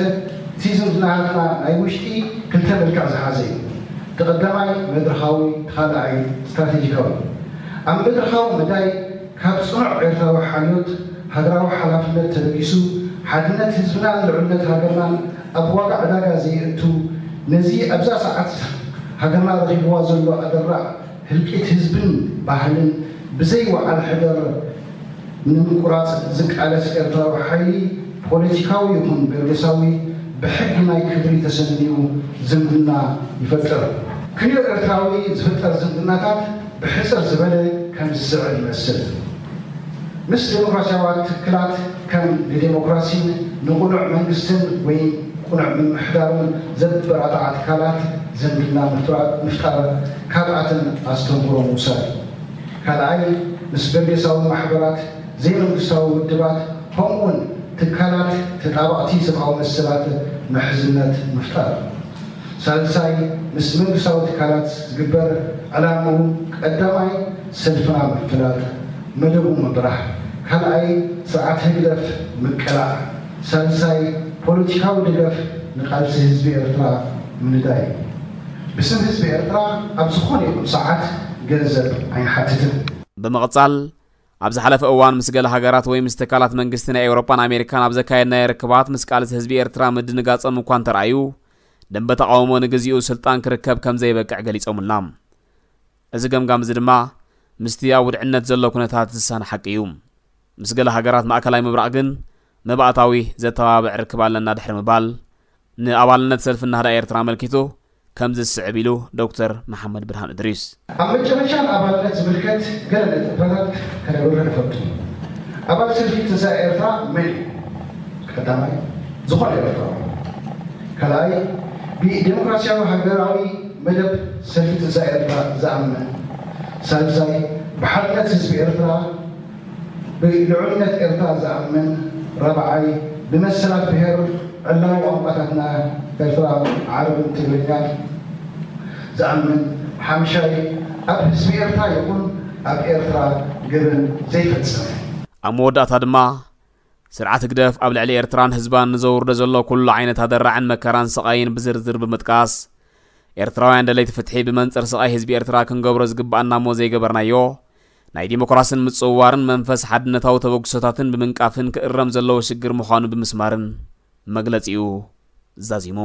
እቲ ዝምድናታትና ናይ ውሽጢ ክልተ መልክዕ ዝሓዘ እዩ። እቲ ቀዳማይ መድረኻዊ፣ እቲ ካልኣይ ስትራቴጂካዊ። ኣብ መድረኻዊ መዳይ ካብ ጽኑዕ ኤርትራዊ ሓልዮት ሃገራዊ ሓላፍነት ተበጊሱ ሓድነት ህዝብናን ልዑልነት ሃገርናን ኣብ ዋጋ ዕዳጋ ዘየእቱ ነዚ ኣብዛ ሰዓት ሃገርና ረኺብዋ ዘሎ ኣደራዕ ህልቂት ህዝብን ባህልን ብዘይ ወዓል ሕደር ንምቁራጽ ዝቃለስ ኤርትራዊ ሓይሊ ፖለቲካዊ ይኹን በርጌሳዊ ብሕጊ ናይ ክብሪ ተሰንዩ ዝምድና ይፈጥር። ክንዮ ኤርትራዊ ዝፍጠር ዝምድናታት ብሕጽር ዝበለ ከም ዝስዕብ ይመስል። ምስ ዴሞክራሲያውያን ትክላት ከም ንዴሞክራሲን ንቕኑዕ መንግስትን ወይ ቅኑዕ ምምሕዳርን ዘበራትዓ ትካላት ዝምድና ምፍጣር ካብኣተን ኣስተምህሮ ምውሳድ። ካልኣይ ምስ በርጌሳዊ ማሕበራት፣ ዘይመንግስታዊ ውድባት ከምኡውን ትካላት ተጣበቕቲ ሰብኣዊ መሰላት ምሕዝነት ምፍጣር። ሳልሳይ ምስ መንግስታዊ ትካላት ዝግበር ዕላምኡ ቀዳማይ ሰልፍና ምፍላጥ፣ መደቡ ምብራህ፣ ካልኣይ ስርዓት ህግደፍ ምቅላዕ። ሳልሳይ፣ ፖለቲካዊ ደገፍ ንቃልሲ ህዝቢ ኤርትራ ምንዳይ። ብስም ህዝቢ ኤርትራ ኣብ ዝኾነ ይኹን ሰዓት ገንዘብ ኣይንሓትትን። ብምቕጻል፣ ኣብ ዝሓለፈ እዋን ምስ ገለ ሃገራት ወይ ምስ ትካላት መንግስቲ ናይ ኤውሮጳን ኣሜሪካን ኣብ ዘካየድናዮ ርክባት ምስ ቃልሲ ህዝቢ ኤርትራ ምድንጋጾም እኳ እንተረኣዩ፣ ደንበ ተቓውሞ ንግዚኡ ስልጣን ክርከብ ከም ዘይበቅዕ ገሊጾምልና። እዚ ገምጋም እዚ ድማ ምስቲ ኣብ ውድዕነት ዘሎ ኩነታት ዝሳነ ሓቂ እዩ። ምስ ገለ ሃገራት ማእከላይ ምብራቕ ግን መባእታዊ ዘተባብዕ ርክብ ኣለና ድሕሪ ምባል፣ ንኣባልነት ሰልፊ ናህዳ ኤርትራ ኣመልኪቱ ከምዚ ዝስዕብ ኢሉ ዶክተር መሓመድ ብርሃን እድሪስ። ኣብ መጨረሻ ንኣባልነት ዝምልከት ገለ ነጥብታት ከነብርህ ንፈቱ። ኣባል ሰልፊ ትንሳኤ ኤርትራ መን እዩ? ቀዳማይ፣ ዝኾነ ኤርትራዊ። ካልኣይ፣ ብዴሞክራሲያዊ ሃገራዊ መደብ ሰልፊ ትንሳኤ ኤርትራ ዝኣምን። ሳልሳይ፣ ብሓርነት ህዝቢ ኤርትራ፣ ብልዑልነት ኤርትራ ዝኣምን። ራብዓይ፣ ብመሰላት ብሄር ዕላዊ ቋንቋታትና ኤርትራ፣ ዓረብን ትግርኛን ዝኣምን። ሓምሻይ፣ ኣብ ህዝቢ ኤርትራ ይኹን ኣብ ኤርትራ ገበን ዘይፈጸመ። ኣብ መወዳእታ ድማ፣ ስርዓት ህግደፍ ኣብ ልዕሊ ኤርትራን ህዝባን ንዘውርዶ ዘሎ ኩሉ ዓይነት ኣደራዕን መከራን ስቓይን ብዝርዝር ብምጥቃስ፣ ኤርትራውያን ደለይቲ ፍትሒ ብመንጽር ስቓይ ህዝቢ ኤርትራ ክንገብሮ ዝግብኣና እሞ ዘይገበርናዮ፣ ናይ ዲሞክራስን ምጽውዋርን መንፈስ ሓድነታዊ ተበግሶታትን ብምንቃፍን ክእረም ዘለዎ ሽግር ምዃኑ ብምስማርን መግለጺኡ ዛዚሙ።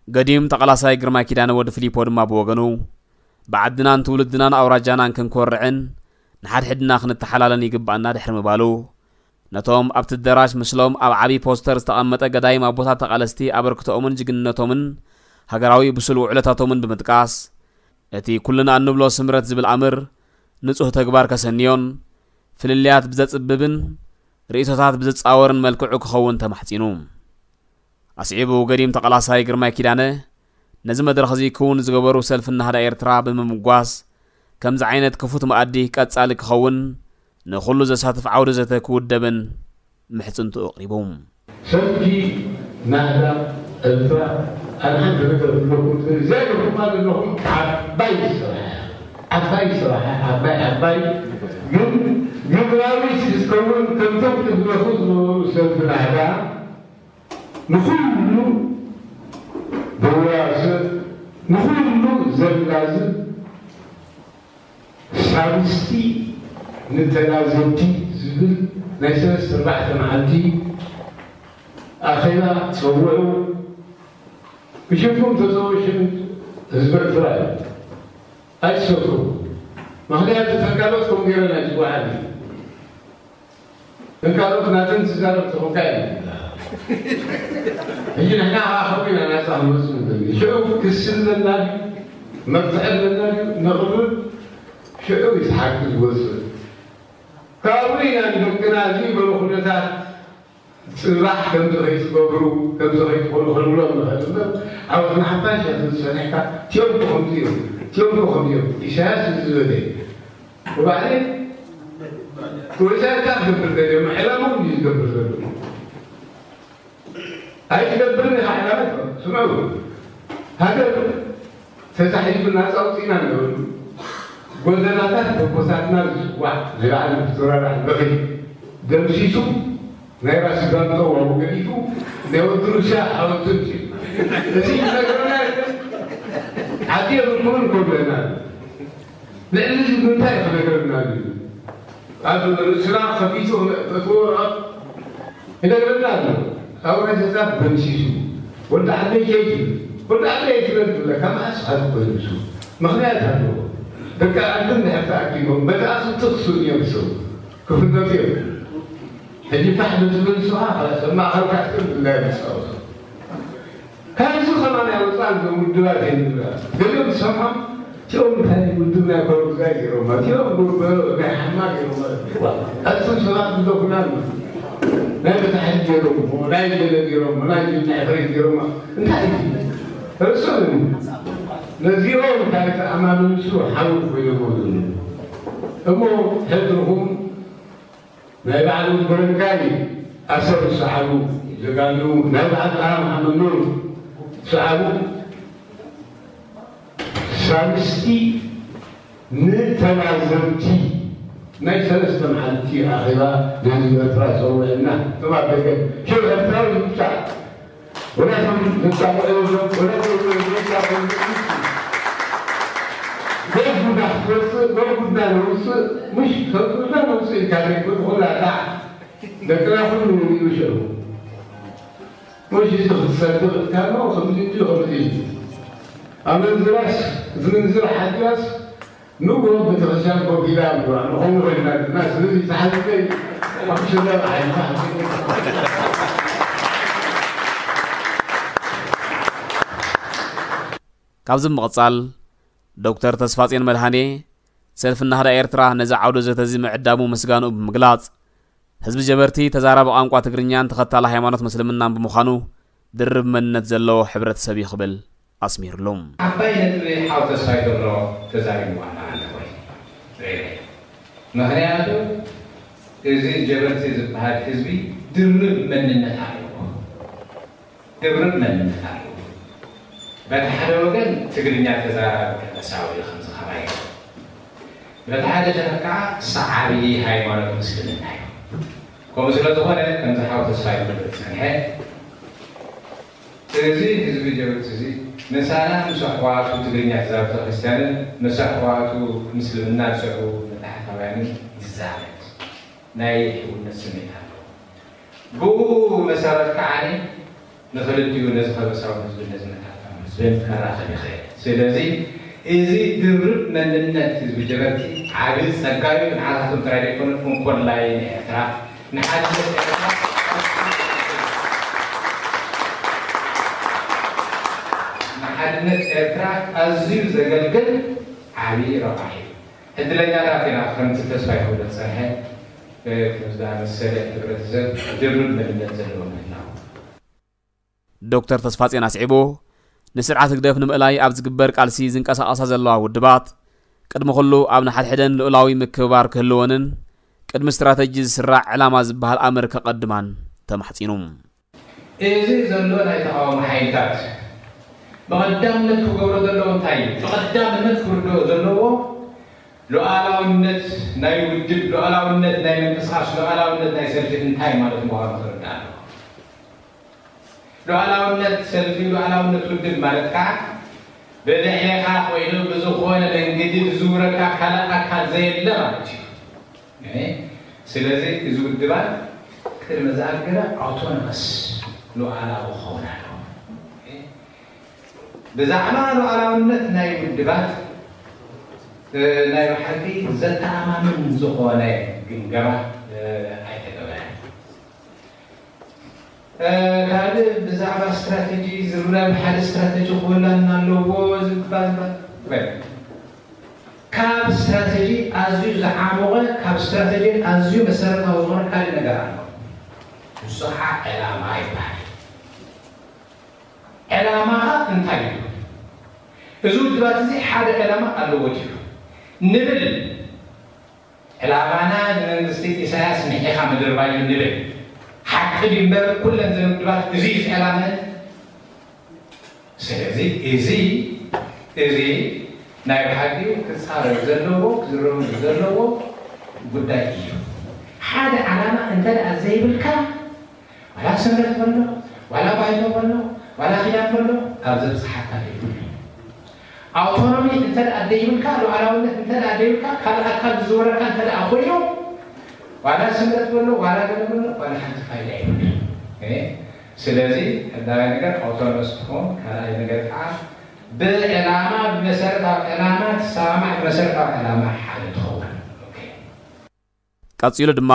ገዲም ተቓላሳይ ግርማይ ኪዳነ ወዲ ፊሊፖ ድማ ብወገኑ፣ ብዓድናን ትውልድናን ኣውራጃናን ክንኮርዕን ንሓድሕድና ክንተሓላለን ይግብኣና ድሕሪ ምባሉ፣ ነቶም ኣብቲ ኣደራሽ ምስሎም ኣብ ዓቢ ፖስተር ዝተቐመጠ ገዳይም ኣቦታት ተቓለስቲ ኣበርክቶኦምን ጅግንነቶምን ሃገራዊ ብሱል ውዕለታቶምን ብምጥቃስ፣ እቲ ኩልና እንብሎ ስምረት ዝብል ኣምር ንጹህ ተግባር ከሰንዮን ፍልልያት ብዘጽብብን ርእይቶታት ብዝጻወርን መልክዑ ክኸውን ተማሕጺኑ። ኣስዒቡ ገዲም ተቓላሳይ ግርማይ ኪዳነ ነዚ መድረኽ እዚ ክውን ዝገበሩ ሰልፊ ናህዳ ኤርትራ ብምምጓስ፣ ከምዚ ዓይነት ክፉት መኣዲ ቀጻሊ ክኸውን ንኹሉ ዘሳትፍ ዓውደ ዘተ ክውደብን ምሕጽንትኡ ኣቕሪቡ። ሰልፊ ናህዳ ኤርትራ፣ ኣነ ሓንቲ ነገር ክብለኩም እደሊ፣ እዚኣ ኢኹም ኣለኹም፣ ዓባይ ስራሕ፣ ዓባይ ስራሕ፣ ዓባይ፣ ዓባይ፣ ግን ግብራዊ ክትከውን ከምቶም ቅድመኹም ዝነበሩ ሰልፊ ናህዳ፣ ንኹሉ ዘዋስእ፣ ንኹሉ ዘላዝብ፣ ሳልስቲ ንተላዘብቲ ዝብል ናይ ሰለስተ ኣርባዕተ መዓልቲ ኣኼባ ጸውዑ። ብሽምኩም ተጸውዑ፣ ሽም ህዝቢ ኤርትራ እዩ። ኣይትሰክሩ። ምኽንያቱ፣ ተን ካልኦት ከምኡ ገይረን ኣይጽውዓን እዩ። ተን ካልኦት ናተን ዝዛረብ ተኾንካ እዩ። ሕጂ ንሕና ከዓ ከምኡ ኢና ናጻ ክንወጽእ ንደሊ። ሽዑ ክሲ ኣለና ድዩ? መርትዒ ኣለና ድዩ? ነቕርብ። ሽዑ እዩ እቲ ሓቂ ዝወጽእ። ካብኡ ኢና ንደቅና እዚ በሉ ኩነታት ጽባሕ ከምዚ ከይትገብሩ፣ ከምዚ ከይትኾኑ ክንብሎም ንኽእል እምበር፣ ዓወትና ሓፋሽ እያ ትብል ጸኒሕካ፣ እቲኦም እኮ ከምዚ እዮም፣ እቲኦም እኮ ከምዚ እዮም። ኢሳያስ እዚ ዝበለ እዩ። ብባዕለይ ወይሳ እንታይ ክገብር ደልዮም? ዕላምኡ እዩ ዝገብር ዘሎ። ኣይትገብርን ኢኻ ዕላማ። ስምዑ፣ ሃገር ተታሒዙ ናጻ ኣውጺእና እንበሉ፣ ጎደናታት በቦታትና ዝጽዋዕ፣ ዝለዓለ ምፍትራራሕ በኺ ደምሲሱ፣ ናይ ራስ ጋንቶ ዋው ገዲፉ፣ ናይ ወዲ ሩስያ ሓወልቲ ኣምጺኡ። እዚ ዝነገረና የለን። ዓዲ የብልኩምን እኮ ብለና ኣሎ። ልዕሊ እዚ ብምንታይ ክነግረና ኣሎ? ኣብ ርእስና ከፊቱ ክእትዎ ረቐቕ ይነግረና ኣሎ። ኣቡነ ዘጻፍ ደምሲሱ፣ ወዲ ዓደይ ከይትብል፣ ወዲ ዓደይ ኣይትበል ትብለካ፣ መዓስ ሓቂ ኮይኑ እሱ? ምኽንያት ኣለዎ። ደቂ ዓዲ እንድሕር ተኣኪቦም፣ በቲ ኣፍልጦ ክስእኑ እዮም ዝሰቡ። ክፍለጡ እዮም። ሕጂ ፋሕ ብትብል ንስኻ፣ ኣብ ማእኸል ካሕትን ብላይ ምጻወቱ። ካብዚ ከማን ኣይወጻን እዞም ውድባት እዮም ዝብላ። ገሊኦም ትሰምዖም፣ እቲኦም እንታይ ውድብ ናይ ኮረጉዛይ ገይሮማ፣ እቲኦም ጉርበ ናይ ሓማ ገይሮማ። ኣቱም ሰባት ንደኹና ኣሎ። ናይ በታሕቲ ገይሮሞ፣ ናይ ገለ ገይሮሞ፣ ናይ ጅምዕ ፍሬት ገይሮማ። እንታይ እዩ? ርእሶም እዩ። ነዚኦም እንታይ ተኣማምንሱ ሓው ኮይኖም ኣለዉ። እሞ ሕድርኹም ናይ በዓል ወዲ በረንጋይ ኣሰር ሰዓቡ ዘጋኑ ናይ በዓል ጠሃ መሓመድ ኑር ሰዓቡ ሳልስቲ ንተናዘብቲ ናይ ሰለስተ መዓልቲ ኣኼባ ናይ ህዝቢ ኤርትራ ጸውዕና፣ እቶም ኣብ ደገ፣ ሽዑ ኤርትራዊ ምብጻሕ፣ ወላቶም ዘጻብዑ፣ ወላቶም ዘጻብዑ፣ ወይ ጉዳ ክትወጽእ፣ ወይ ጉዳ ነውጽእ፣ ምሽ፣ ከም ጉዳ ነውጽእ ኢልካ ዘይኮነ፣ ኩላ ካዕ ደቅና ኩሉ ይውሸቡ። ምሽ፣ እዚ ክትሰድቕ ኢልካ፣ ኖ፣ ከምዚ እዩ፣ ከምዚ እዩ። ኣመንዝራስ፣ ዝምንዝር ሓዲያስ፣ ንግሆ ቤተክርስትያን ኮፍ ኢላ እምበራ፣ ንኸምኡ ኮይና ድማ፣ ስለዚ ተሓዚበይ፣ ኣብ ሸለል ሓሊፋ፣ ካብዚ ብምቕጻል፣ ዶክተር ተስፋጼን መድሃኔ፣ ሰልፊ ናህዳ ኤርትራ ነዚ ዓውደ ዘተ እዚ ምዕዳሙ ምስጋንኡ ብምግላጽ፣ ህዝቢ ጀበርቲ ተዛራቢ ቋንቋ ትግርኛን ተኸታሊ ሃይማኖት ምስልምናን ብምዃኑ፣ ድርብ መንነት ዘለዎ ሕብረተሰብ እዩ ክብል ኣስሚርሉ። ዓባይ ነጥቢ ሓው ተስፋይ ተብሎ ተዛሪብዋ ኣለዓለ ወይ ምኽንያቱ እዚ ጀበርቲ ዝበሃል ህዝቢ ድርብ መንነት ኣለዎ። ድርብ መንነት ኣለዎ። በቲ ሓደ ወገን ትግርኛ ተዛራቢ ከለሳዊ ከምዚ ኸማይ በቲ ሓደ ሸነኽ ከዓ ሰዓቢ ሃይማኖት ምስልምና እዩ። ከምኡ ስለ ዝኾነ ከምዚ ሓው ተስፋይ ክብል ዝጸንሐ እዚ ህዝቢ ጀብቲ እዚ ምሳና ምስ ኣሕዋቱ ትግርኛ ተዛረብቲ ክርስትያንን ምስ ኣሕዋቱ ምስልምና ዝስዕቡ መታሕታውያንን ይዛመድ ናይ ሕውነት ስሜት ኣለዎ። ብኡ መሰረት ከዓ ንኽልቲኡ ነዚ ከበሳዊ ህዝብን ነዚ መታሕታዊ ህዝብን ከራኽብ ይኽእል። ስለዚ እዚ ድርብ መንነት ህዝቢ ጀበርቲ ዓቢ ጸጋ እዩ። ንዓታቶም ጥራይ ዘይኮነ እንኮላይ ንኤርትራ ንሓድነት ኤርትራ ንሓድነት ኤርትራ ኣዝዩ ዘገልግል ዓቢ ረብሓ እዩ። ዕድለኛታት ኢና ከምቲ ተስፋይ ክብሎ ዝጸንሐ ከምዚ ዝኣመሰለ ሕብረተሰብ ድርብ መንነት ዘለዎ ምህላው። ዶክተር ተስፋጼን ኣስዒቡ፣ ንስርዓት ህግደፍ ንምእላይ ኣብ ዝግበር ቃልሲ ዝንቀሳቐሳ ዘለዋ ውድባት፣ ቅድሚ ኩሉ ኣብ ንሓድሕደን ልኡላዊ ምክብባር ክህልወንን ቅድሚ ስትራተጂ ዝስራዕ ዕላማ ዝበሃል ኣምር ከቐድማን ተማሕጺኑ። እዚ ዘሎ ናይ ተቓውሞ ሓይልታት ብቐዳምነት ክገብሮ ዘለዎ እንታይ እዩ? ብቐዳምነት ክርድኦ ዘለዎ ሉዓላውነት ናይ ውድብ፣ ሉዓላውነት ናይ ምንቅስቓስ፣ ሉዓላውነት ናይ ሰልፊ እንታይ ማለት ምዃኑ ክርዳእ ኣለዎ። ሉዓላውነት ሰልፊ፣ ሉዓላውነት ውድብ ማለት ከዓ ብልዕሌኻ ኮይኑ ብዝኾነ መንገዲ ዝዝውረካ ካልእ ኣካል ዘየለ ማለት እዩ። ስለዚ እዚ ውድባት ቅድሚ ዝኣገረ ኣውቶኖመስ ሉዓላዊ ክኸውን ኣለዎ። ብዛዕባ ሉዓላውነት ናይ ውድባት ናይ ብሓቂ ዘተኣማምን ዝኾነ ግምገማ ኣይተገበረን። ካልእ ብዛዕባ ስትራተጂ ዝርረብ ሓደ ስትራተጂ ክህልወና ኣለዎ ዝበሃል። ካብ ስትራተጂ ኣዝዩ ዝዓሞቐ ካብ ስትራተጂ ኣዝዩ መሰረታዊ ዝኾነ ካልእ ነገር ኣሎ። ንሱ ከዓ ዕላማ ይበሃል። ዕላማኻ እንታይ እዩ? እዚ ውድባት እዚ ሓደ ዕላማ ኣለዎ ድዩ ንብል ዕላማና ንመንግስቲ ኢሳያስ ምሒኻ ምድርባይ እዩ ንብል። ሓቂ ድዩ እምበር ኩለን እዘን ውድባት እዚ እዩ ዕላመን። ስለዚ እዚ እዚ ናይ ብሓቂ ክፃረር ዘለዎ ክዝረበሉ ዘለዎ ጉዳይ እዩ። ሓደ ዓላማ እንተ ደኣ ዘይብልካ ዋላ ስምረት በሎ ዋላ ባይቶ በሎ ዋላ ኪዳን በሎ ካብ ዘብፅሓካ የብሉ። ኣውቶኖሚ እንተ ደኣ ደይብልካ፣ ሉዓላውነት እንተ ደኣ ደይብልካ፣ ካልእ ኣካል ዝዝውረካ እንተ ደኣ ኮይኑ፣ ዋላ ስምረት በሎ ዋላ ገለ በሎ ዋላ ሓንቲ ፋይዳ የብሉን። ስለዚ ቀዳማይ ነገር ኣውቶኖመስ ትኾን፣ ካልኣይ ነገር ከዓ ብዕላማ ብመሰረታዊ ዕላማ ትሰማማዕ፣ ብመሰረታዊ ዕላማ ሓደ ትኸውን። ቀጺሉ ድማ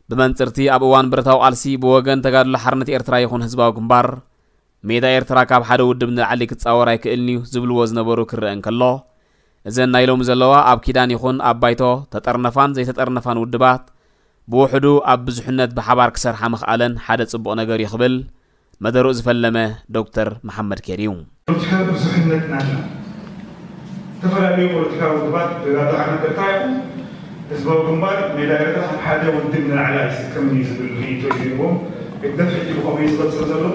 ብመንጽርቲ ኣብ እዋን ብረታዊ ቃልሲ ብወገን ተጋድሎ ሓርነት ኤርትራ ይኹን ህዝባዊ ግንባር ሜዳ ኤርትራ ካብ ሓደ ውድብ ንላዕሊ ክጻወር ኣይክእልን እዩ ዝብልዎ ዝነበሩ ክረአ እንከሎ፣ እዘን ናይ ሎሚ ዘለዋ ኣብ ኪዳን ይኹን ኣብ ባይቶ ተጠርነፋን ዘይተጠርነፋን ውድባት ብውሕዱ ኣብ ብዙሕነት ብሓባር ክሰርሓ ምኽኣለን ሓደ ጽቡቕ ነገር እዩ ክብል መደርኡ ዝፈለመ ዶክተር መሓመድ ኬር እዩ። ፖለቲካዊ ብዙሕነትና ኣሎ። ዝተፈላለዩ ፖለቲካዊ ውድባት ብባዶ ዓመት ኤርትራ ይኹን ህዝባዊ ግንባር ሜዳ ኤርትራ ካብ ሓደ ውድብ ንላዕሊ ኣይስከምን እዩ ዝብል ርእይቶ እዩ ነይርዎም። ህግደፍ ሕጂ ብኸመይ እዩ ዝቐጽል ዘሎ?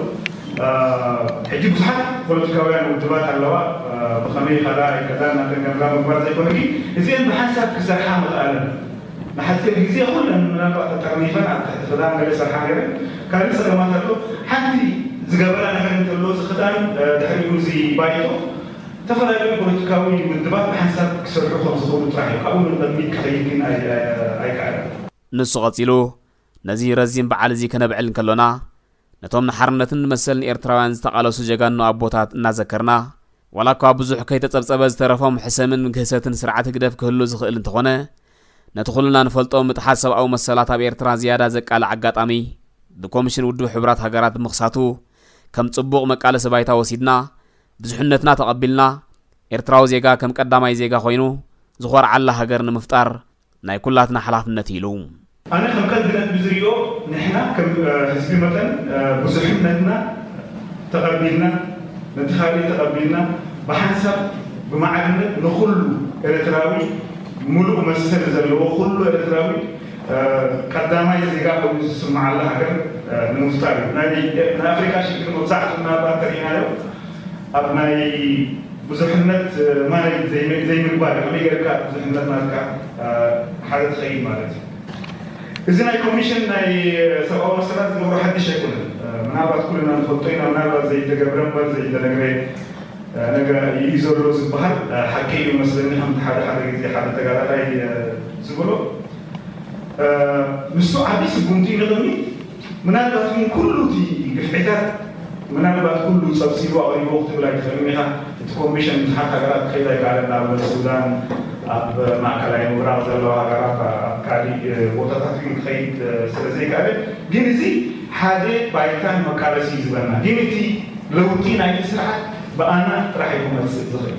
ሕጂ ብዙሓት ፖለቲካውያን ውድባት ኣለዋ። ብኸመይ ካልኣ ይቀዳል ናተን ገምጋም ምግባር ዘይኮነ ግን እዚአን ብሓንሳብ ክሰርሓ ምኽኣለን ሓፂር ግዜ ኩለን ምናልባት ተጠርኒፈን ኣብ ትሕቲ ክዳን ገለ ሰርሓ ነይረን። ካልእ ፀገማት ኣሎ። ሓንቲ ዝገበራ ነገር እንተሎ እዚ ክዳን ድሕሪኡ እዚ ባይቶ ዝተፈላለዩ ፖለቲካዊ ውድባት ብሓንሳብ ክሰርሑ ከም ዝኽእሉ ጥራሕ እዩ። ካብኡ ንቕድሚት ክኸይድ ግን ኣይከኣለን። ንሱ ቀፂሉ ነዚ ረዚን በዓል እዚ ከነብዕል እንከሎና ነቶም ንሓርነትን ንመሰልን ኤርትራውያን ዝተቓለሱ ጀጋኑ ኣቦታት እናዘከርና ዋላ እኳ ብዙሕ ከይተጸብጸበ ዝተረፎም ሕሰምን ግህሰትን ስርዓት ህግደፍ ክህሉ ዝኽእል እንተኾነ ነቲ ኩልና ንፈልጦ ምጥሓስ ሰብኣዊ መሰላት ኣብ ኤርትራ ዝያዳ ዘቃልዕ ኣጋጣሚ ብኮሚሽን ውድብ ሕቡራት ሃገራት ብምኽሳቱ ከም ጽቡቕ መቃለሲ ባይታ ወሲድና ብዙሕነትና ተቐቢልና ኤርትራዊ ዜጋ ከም ቀዳማይ ዜጋ ኮይኑ ዝኾርዓላ ሃገር ንምፍጣር ናይ ኩላትና ሓላፍነት ኢሉ። ኣነ ከም ከልቢ ነጥቢ ዝሪኦ ንሕና ከም ህዝቢ መጠን ብዙሕነትና ተቐቢልና ነቲ ካልእ ተቐቢልና ብሓንሳብ ብማዕርነት ንኹሉ ኤርትራዊ ሙሉእ መሰል ዘለዎ ኩሉ ኤርትራዊ ቀዳማይ ዜጋ ኮይኑ ዝስምዓላ ሃገር ንምፍጣር እዩ። ናይ ኣፍሪካ ሽግር መብዛሕቱ ምናልባት ተሪኢናዮ ኣብ ናይ ብዙሕነት ማኔጅ ዘይምግባር ከመይ ገርካ ብዙሕነት ናትካ ሓደ ትኸይድ ማለት እዩ። እዚ ናይ ኮሚሽን ናይ ሰብኣዊ መሰላት ዝገብሮ ሓድሽ ኣይኮነን። ምናልባት ኩልና ንፈልጦ ኢና፣ ምናልባት ዘይተገብረ እምበር ዘይተነግረ ነገር እዩ ዘሎ ዝበሃል ሓቂ እዩ መስለኒ። ከምቲ ሓደ ሓደ ግዜ ሓደ ተጋዳላይ ዝብሎ ንሱ ዓብዪ ስጉምቲ እዩ ንቕድሚት ምናልባት ግን ኩሉ እቲ ግፍዒታት ምናልባት ኩሉ ፀብፂቡ ኣቕሪቦ ክትብል ኣይትኽእልን ኢኻ። እቲ ኮሚሽን ብዙሓት ሃገራት ክኸይድ ኣይከኣለን። ንኣብነት ሱዳን፣ ኣብ ማእከላይ ምብራቕ ዘለዋ ሃገራት፣ ኣብ ካሊእ ቦታታት እውን ክኸይድ ስለዘይከኣለ ግን እዚ ሓደ ባይታን መቃለሲ እዩ ዝበና። ግን እቲ ለውጢ ናይቲ ስርዓት ብኣና ጥራሕ እዩ ክመፅእ ዝኽእል።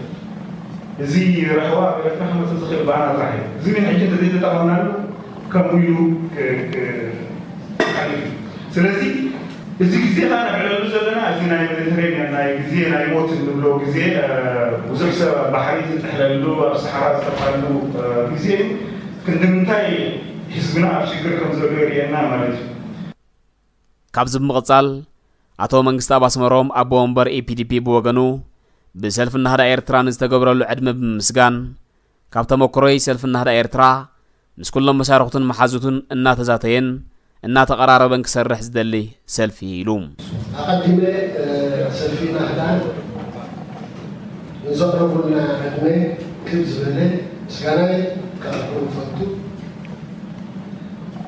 እዚ ራህዋ ኣብ ኤርትራ ክመፅእ ዝኽእል ብኣና ጥራሕ እዩ። እዚ ግን ሕጂ እንተዘይተጠቐምናሉ ከምኡ ኢሉ ክሓልፍ እዩ። ስለዚ እዚ ግዜ ኸዓ ነዕለሉ ዘለና እዚ ናይ ሜዲተሬንያን ናይ ግዜ ናይ ሞት እንብሎ ግዜ ብዙሕ ሰብ ኣብ ባሕሪ ዝጥሕለሉ ኣብ ሰሓራ ዝጠፋሉ ግዜ እዩ። ክንዲ ምንታይ ህዝብና ኣብ ሽግር ከም ዘሎ የርእየና ማለት እዩ። ካብዚ ብምቕጻል ኣቶ መንግስተኣብ ኣስመሮም ኣቦ ወንበር ኢፒዲፒ ብወገኑ ብሰልፊ ናህዳ ኤርትራ ንዝተገብረሉ ዕድመ ብምምስጋን ካብ ተመክሮይ ሰልፊ ናህዳ ኤርትራ ምስ ኩሎም መሻርኽቱን መሓዙቱን እናተዛተየን እናተቐራረበን ክሰርሕ ዝደሊ ሰልፊ ኢሉ። ኣቐዲመ ሰልፊ ናህዳ ንዘቕረቡልና ዕድመ ክብ ዝበለ ምስጋናይ ከቕርብ እፈቱ።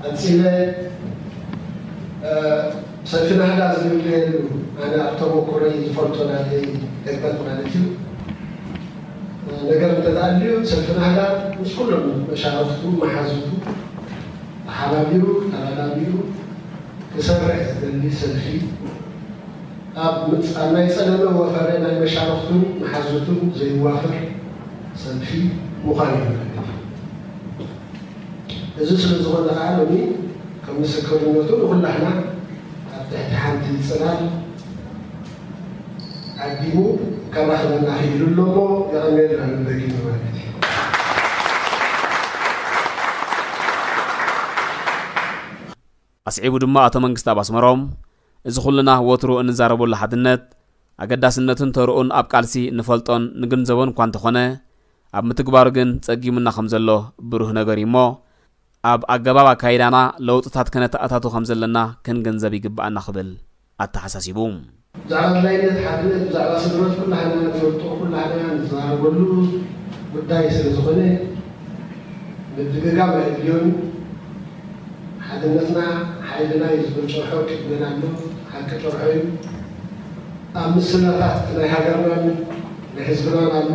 ቀጺለ ሰልፊ ናህዳ ዝምለየሉ ኣነ ኣብ ተመኩረይ ዝፈልጦ ናተይ ዕግበት ማለት እዩ። ነገር እንተተኣልዩ ሰልፊ ናህዳ ምስ ኩሎም መሻረፍቱ መሓዙቱ ተሓባቢሩ ተላላሚኡ ክሰርሕ ዝደሊ ሰልፊ ኣብ ናይ ጸለመ ወፈረ ናይ መሻረፍቱን መሓዙቱን ዘይዋፈር ሰልፊ ምዃን እዩ። እዚ ስለ ዝኾነ ከዓ ሎሚ ከም ምስክርነቱ ንኹላህና ኣብ ትሕቲ ሓንቲ ፅላል ዓዲሙ ከራኽበና ክኢሉ ኣሎ እሞ የቐንየልና ንደጊሙ ማለት እዩ። ኣስዒቡ ድማ ኣቶ መንግስተኣብ ኣስመሮም፣ እዚ ኩልና ወትሩ እንዛረበሉ ሓድነት፣ ኣገዳስነቱን ተርኡን ኣብ ቃልሲ ንፈልጦን ንግንዘቦን እኳ እንተኾነ፣ ኣብ ምትግባሩ ግን ጸጊሙና ከም ዘሎ ብሩህ ነገር እዩ እሞ፣ ኣብ ኣገባብ ኣካይዳና ለውጥታት ከነተኣታቱ ከም ዘለና ክንግንዘብ ይግበኣና ክብል ኣተሓሳሲቡ። ብዛዕባ ኣድላይነት ሓድነት ብዛዕባ ስምረት ኩላህና ንፈልጦ ኩላህና ንዘራረበሉ ጉዳይ ስለ ዝኾነ ምድግጋም ኣየድልዮን። ሓድነትና ሓይልና እዩ ዝብል ጭርሖ ቅድመና ኣሎ። ሓቂ ጭርሖ እዩ። ኣብ ምስላታት ናይ ሃገርናን ናይ ህዝብናን ኣሎ።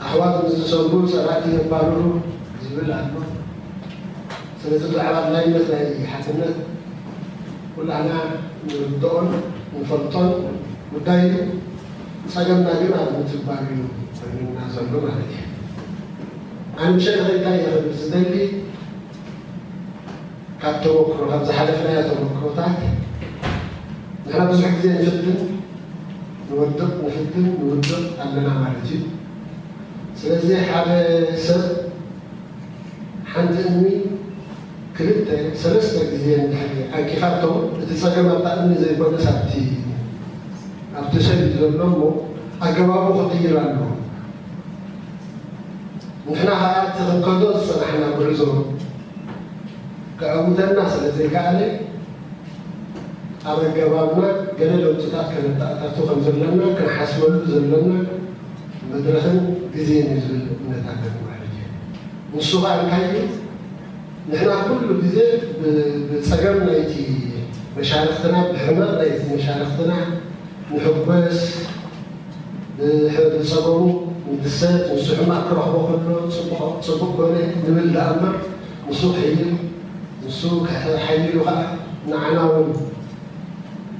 ኣሕዋት ምስ ዝሰምሩ ጸላእቲ የባርሩ ዝብል ኣሎ። ስለዚ ብዛዕባ ኣድላይነት ናይ ሓድነት ኩላህና ንርድኦን ንፈልጦን ጉዳይ እዩ። ጸገምና ግን ኣብ ምትግባር እዩ ኮይኑና ዘሎ ማለት እዩ። ኣነ ብሸነኸይ እንታይ እየ ክብል ዝደሊ ካብ ተመክሮ ካብ ዝሓለፍናዮ ተመክሮታት ንሕና ብዙሕ ግዜ ንፍትን ንወድቕ ንፍትን ንውድቕ ኣለና ማለት እዩ። ስለዚ ሓደ ሰብ ሓንቲ እምኒ ክልተ ሰለስተ ግዜ እንድሕር ዓንቂፋቶ እቲ ጸገም ኣብታ እምኒ ዘይኮነስ ኣብቲ ኣብቲ ሰብ እዩ ዘሎ እሞ ኣገባቡ ክቕይር ኣለዎ። ንሕና ከዓ እቲ ክንከዶ ዝጸናሕና ጉዕዞ ክዕውተና ስለ ዘይከኣለ፣ ኣብ ኣገባብና ገለ ለውጥታት ከነተኣታቱ ከም ዘለና ክንሓስበሉ ዘለና መድረኽን ግዜን እዩ ዝብል እምነት ኣለኒ ማለት እዩ። ንሱ ኸኣ እንታይ እዩ? ንሕና ኩሉ ግዜ ብ-፣ ብጸገም ናይቲ መሻርኽትና፣ ብሕመቕ ናይቲ መሻርኽትና ንሕጎስ፣ ብጸገሙ ንድሰት፣ ንሱ ሕማቕ ክረኽቦ ከሎ ጽቡቕ፣ ጽቡቕ ኮነ ንብል ደኣ እምበር፣ ንሱ ክሕይል፣ ንሱ ክሓይል እዩ ኸዓ ንዓና እውን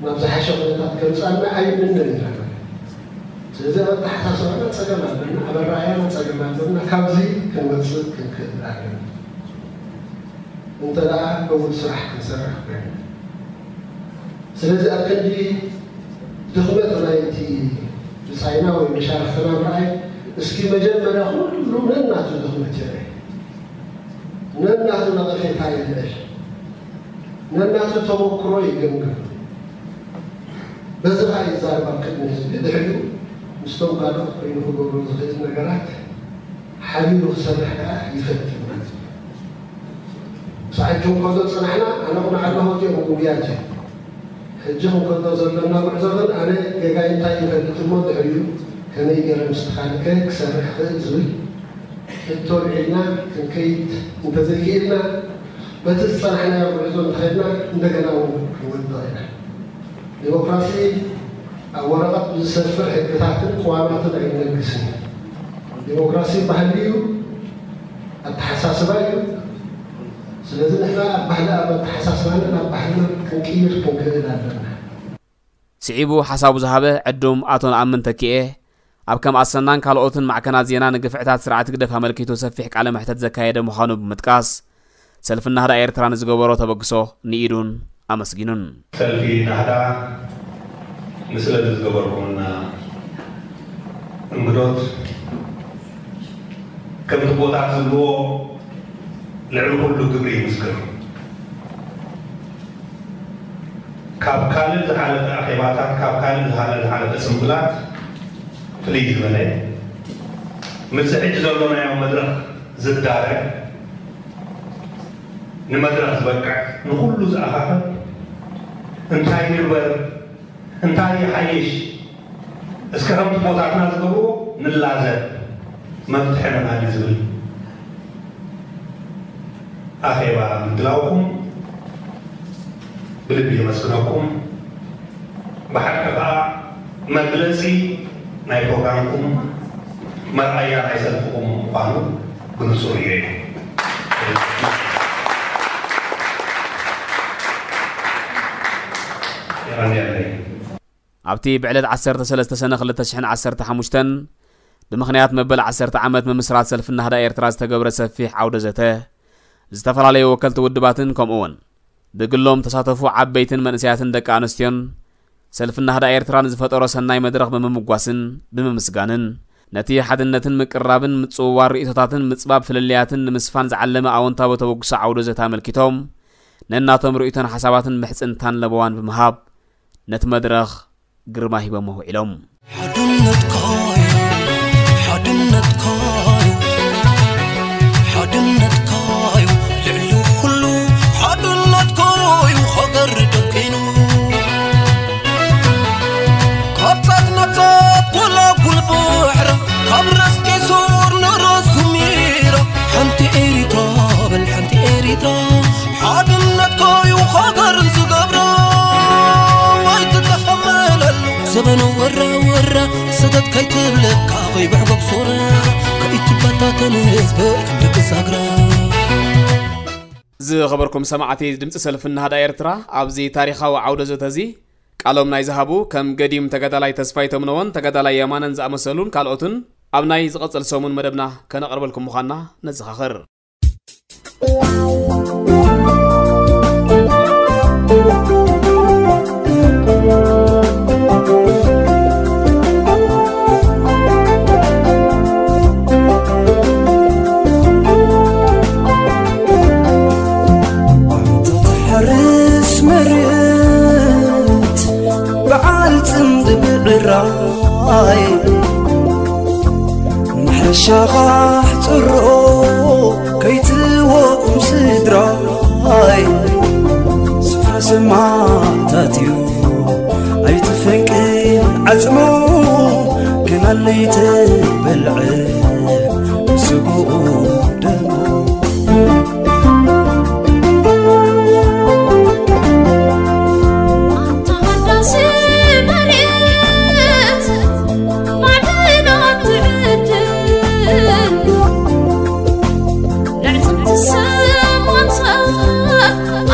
ናብ ዝሓሸ ኩነታት ከምጽኣና ኣይምነን ኢና። ስለዚ ኣብ ኣተሓሳስባና ጸገም ኣለና፣ ኣብ ኣረኣእያና ጸገም ኣለና። ካብዚ ክንወጽእ ክንክእል ኣለና። እንተ ደኣ እኹል ስራሕ ክንሰርሕ ኮይና። ስለዚ ኣብ ክንዲ ድኽመት ናይቲ ብጻይና ወይ መሻርኽትና ምርኣይ፣ እስኪ መጀመርያ ኩሉ ነናቱ ድኽመት ይርአ፣ ነናቱ ነቐፌታ ይልዕል፣ ነናቱ ተመክሮ ይግምግም። በዚ ኸኣ ይዛረብ ኣብ ቅድሚ ህዝቢ፣ ድሕሪኡ ምስቶም ካልኦት ኮይኑ ክገብሮ ዝኽእል ነገራት ሓቢሩ ክሰርሕ ከኣ ይፈትን ማለት እዩ። ሳዕቱ እንከሎ ጽናሕና ኣነ ቁንዓ ኣለኹ እትዮም ጉብያት እዮም። ሕጂ ክንከዶ ዘለና ጉዕዞ ግን ኣነ ጌጋይ እንታይ ይፈልጥ እሞ ድሕሪኡ ከመይ ገይረ ምስ ተኻልከ ክሰርሕ ክእል ዝብል ሕቶ ልዒልና ክንከይድ እንተዘይክኢልና በቲ ዝጸናሕናዮ ጉዕዞ እንተኸድና እንደገና እውን ክንወድቕ ኢና። ዲሞክራሲ ኣብ ወረቐት ብዝሰፍር ሕግታትን ቅዋማትን ኣይነግስን። ዲሞክራሲ ባህሊ እዩ፣ ኣተሓሳስባ እዩ። ስለዚ ንሕና ኣብ ባህሊ ኣብ ኣተሓሳስባና ናብ ባህልና ክንቅይር ክንክእል ኣለና። ስዒቡ ሓሳቡ ዝሃበ ዕዱም ኣቶ ነኣምን ተኪኤ ኣብ ከም ኣሰናን ካልኦትን ማዕከናት ዜና ንግፍዕታት ስርዓት ህግደፍ ኣመልኪቱ ሰፊሕ ቃለ መሕተት ዘካየደ ምዃኑ ብምጥቃስ ሰልፊ ናህዳ ኤርትራ ንዝገበሮ ተበግሶ ንኢዱን ኣመስጊኑን። ሰልፊ ናህዳ ንስለዚ ዝገበርኩምና እንግዶት ከምቲ ቦታት ዝብልዎ ልዕሊ ኩሉ ግብሪ ይምስክር። ካብ ካልእ ዝሓለፈ ኣኼባታት፣ ካብ ካልእ ዝሓለ ዝሓለፈ ጽምብላት ፍልይ ዝበለ ምስዚ ሕጂ ዘሎናዮ መድረኽ ዝዳረግ ንመድረኽ ዝበቅዕ ንኹሉ ዝኣኻኽብ እንታይ ንግበር እንታይ ይሓይሽ እስከ ከምቲ ቦታትና ዝገብርዎ ንላዘብ መፍትሒ ነማሊ ዝብል ኣኼባ ምድላውኩም ብልቢ የመስግነኩም። ብሓቂ ከዓ መግለፂ ናይ ፕሮግራምኩም መርኣያ ናይ ሰልፍኩም ምዃኑ ብንፁር እዩ። የቐንየለይ። ኣብቲ ብዕለት ዓሰርተ ሰለስተ ሰነ ክልተ ሽሕን ዓሰርተ ሓሙሽተን ብምኽንያት መበል ዓሰርተ ዓመት ምምስራት ሰልፊ ናህዳ ኤርትራ ዝተገብረ ሰፊሕ ዓውደ ዘተ፣ ዝተፈላለዩ ወከልቲ ውድባትን ከምኡ እውን ብግሎም ተሳተፉ ዓበይትን መንእሰያትን ደቂ ኣንስትዮን ሰልፊ ናህዳ ኤርትራ ንዝፈጠሮ ሰናይ መድረኽ ብምምጓስን ብምምስጋንን ነቲ ሓድነትን ምቅርራብን ምጽውዋር ርእይቶታትን ምጽባብ ፍልልያትን ንምስፋን ዝዓለመ ኣወንታዊ ተበግሶ ዓውደ ዘተ ኣመልኪቶም ነናቶም ርእይቶን ሓሳባትን ምሕጽንታን ለበዋን ብምሃብ ነቲ መድረኽ ግርማ ሂቦሞ ውዒሎም። ሓድነትካዩ ሓድነትካዩ ሓድነትካዩ ልዕሊ ኩሉ ሓድነትካዩ ሃገር ደኪኑ ካብ ጻት ናብ ጻት ጎላጉል ባሕራ ካብ ራስ ጌሶር ንራስ ዙሚራ ሓንቲ ኤሪትራ በል ሓንቲ ኤሪትራ ሓድነትካዩ ሃገር ዝገብራ ኣይትተኸመለሉ ዘበኑ ወራ ወራ ሰተት ከይትብለካ ከይብዕጎብ ሶራ ከይትበታተን ህዝበይ ክንብቅስ ሃግራ። ዝኸበርኩም ሰማዕቲ ድምፂ ሰልፊ ናህዳ ኤርትራ ኣብዚ ታሪኻዊ ዓውደ ዘተ እዚ ቃሎም ናይ ዝሃቡ ከም ገዲም ተጋዳላይ ተስፋይ ተምነዎን ተጋዳላይ የማነን ዝኣመሰሉን ካልኦትን ኣብ ናይ ዝቐጽል ሰሙን መደብና ከነቕርበልኩም ምዃንና ነዘኻኽር። ሓርስ መሬት በዓል ጽምዲ ብዕራይ ማሕረሻኻ ሕጽሮ ከይትወቕም ስድራይ ኣይ ስፍራ ሰማዕታት እዩ። ኣይትፈንቅል ዓጽሙ፣ ግን ኣለይተበልዐ ስግኡ ደሙ። ኣንታ ሃዳሲ መሬት፣ ማዕድናት ትዕድል፣ ንዕጽምቲ ሰማእታ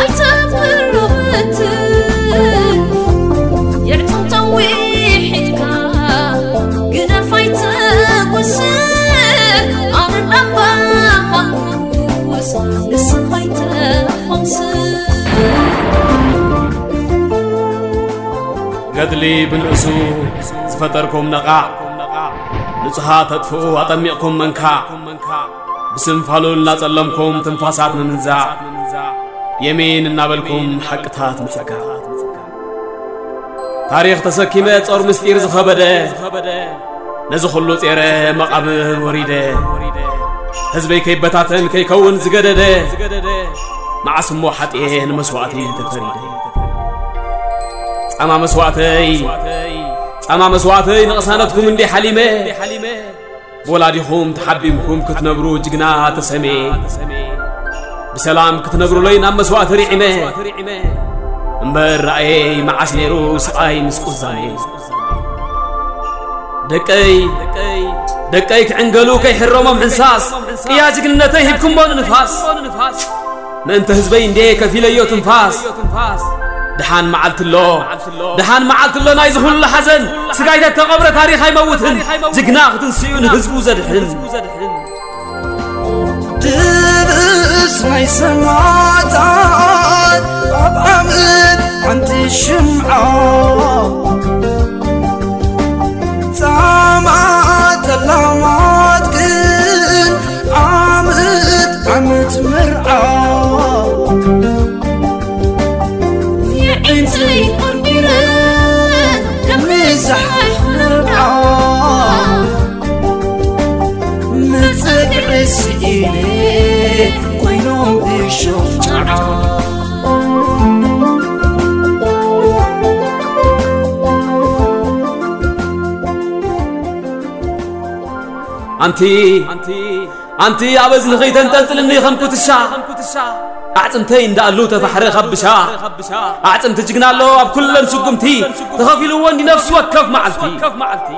ኣይተብርብትን። የዕጽምቶም ውሒድካ ግደፍ ኣይትጉስ፣ ኣነ እንዳባ ሃጉስ ንስኻ ኣይተኾምስ። ገድሊ ብንእሱ ዝፈጠርኩም ነቓዕ፣ ንጹሃት ተጥፍኡ ኣጠሚቕኩም መንካዕ፣ ብስም ፋሉል እናጸለምኩም ትንፋሳት ምምንዛዕ፣ የሚን እናበልኩም ሓቅታት ምጽጋዕ። ታሪኽ ተሰኪመ ጾር ምስጢር ዝኸበደ፣ ነዚ ኩሉ ጼረ መቓብር ወሪደ፣ ህዝበይ ከይበታተን ከይከውን ዝገደደ፣ መዓስ እሞ ሓጥየ ንመስዋእቲ ተፈሪደ። ጻማ መስዋእተይ፣ ጻማ መስዋእተይ ንቕሳነትኩም እንዲ ሓሊመ፣ ብወላዲኹም ተሓቢምኩም ክትነብሩ ጅግና ተሰሜ፣ ብሰላም ክትነብሩለይ ናብ መስዋእቲ ርዒመ። እምበር ረኣየይ መዓስ ነይሩ ስቓይ ምስ ቁዛሜ። ደቀይ፣ ደቀይ ክዕንገሉ ከይሕረሞም ሕንሳስ፣ ቅያ ጅግንነተይ ሂብኩሞ ንንፋስ። ምእንቲ ህዝበይ እንዴ ከፊለዮ ትንፋስ። ደሓን መዓልቲ ኣሎ፣ ደሓን መዓልቲ ኣሎ ናይዚ ኩሉ ሓዘን። ስጋይ ተተቐብረ ታሪኽ ኣይመውትን፣ ጅግና ክትንስኡ ንህዝቡ ዘድሕን። ድብስ ናይ ሰማዕታት ኣብ ዓምድ ሓንቲ ሽምዓ፣ ጻማ ጠላማት ግን ዓመት ዓመት መርዓ። የዒንተይ ቆርቂረ ከም ዝሓሽ መርዓ፣ መጸግዒ ስኢነ ኮይኖም እሾኽ ጫዓ። ኣንቲ፣ ኣንቲ ኣብ እዝንኺ ተንጠልጥልኒ ከም ኩትሻ፣ ኣዕጽምተይ እንዳኣሉ ተፋሕረ ካብ ብሻ። ኣዕጽምቲ ጅግና ኣሎ ኣብ ኩለን ስጉምቲ፣ ተኸፊልዎ እንዲ ነፍሲ ወከፍ መዓልቲ።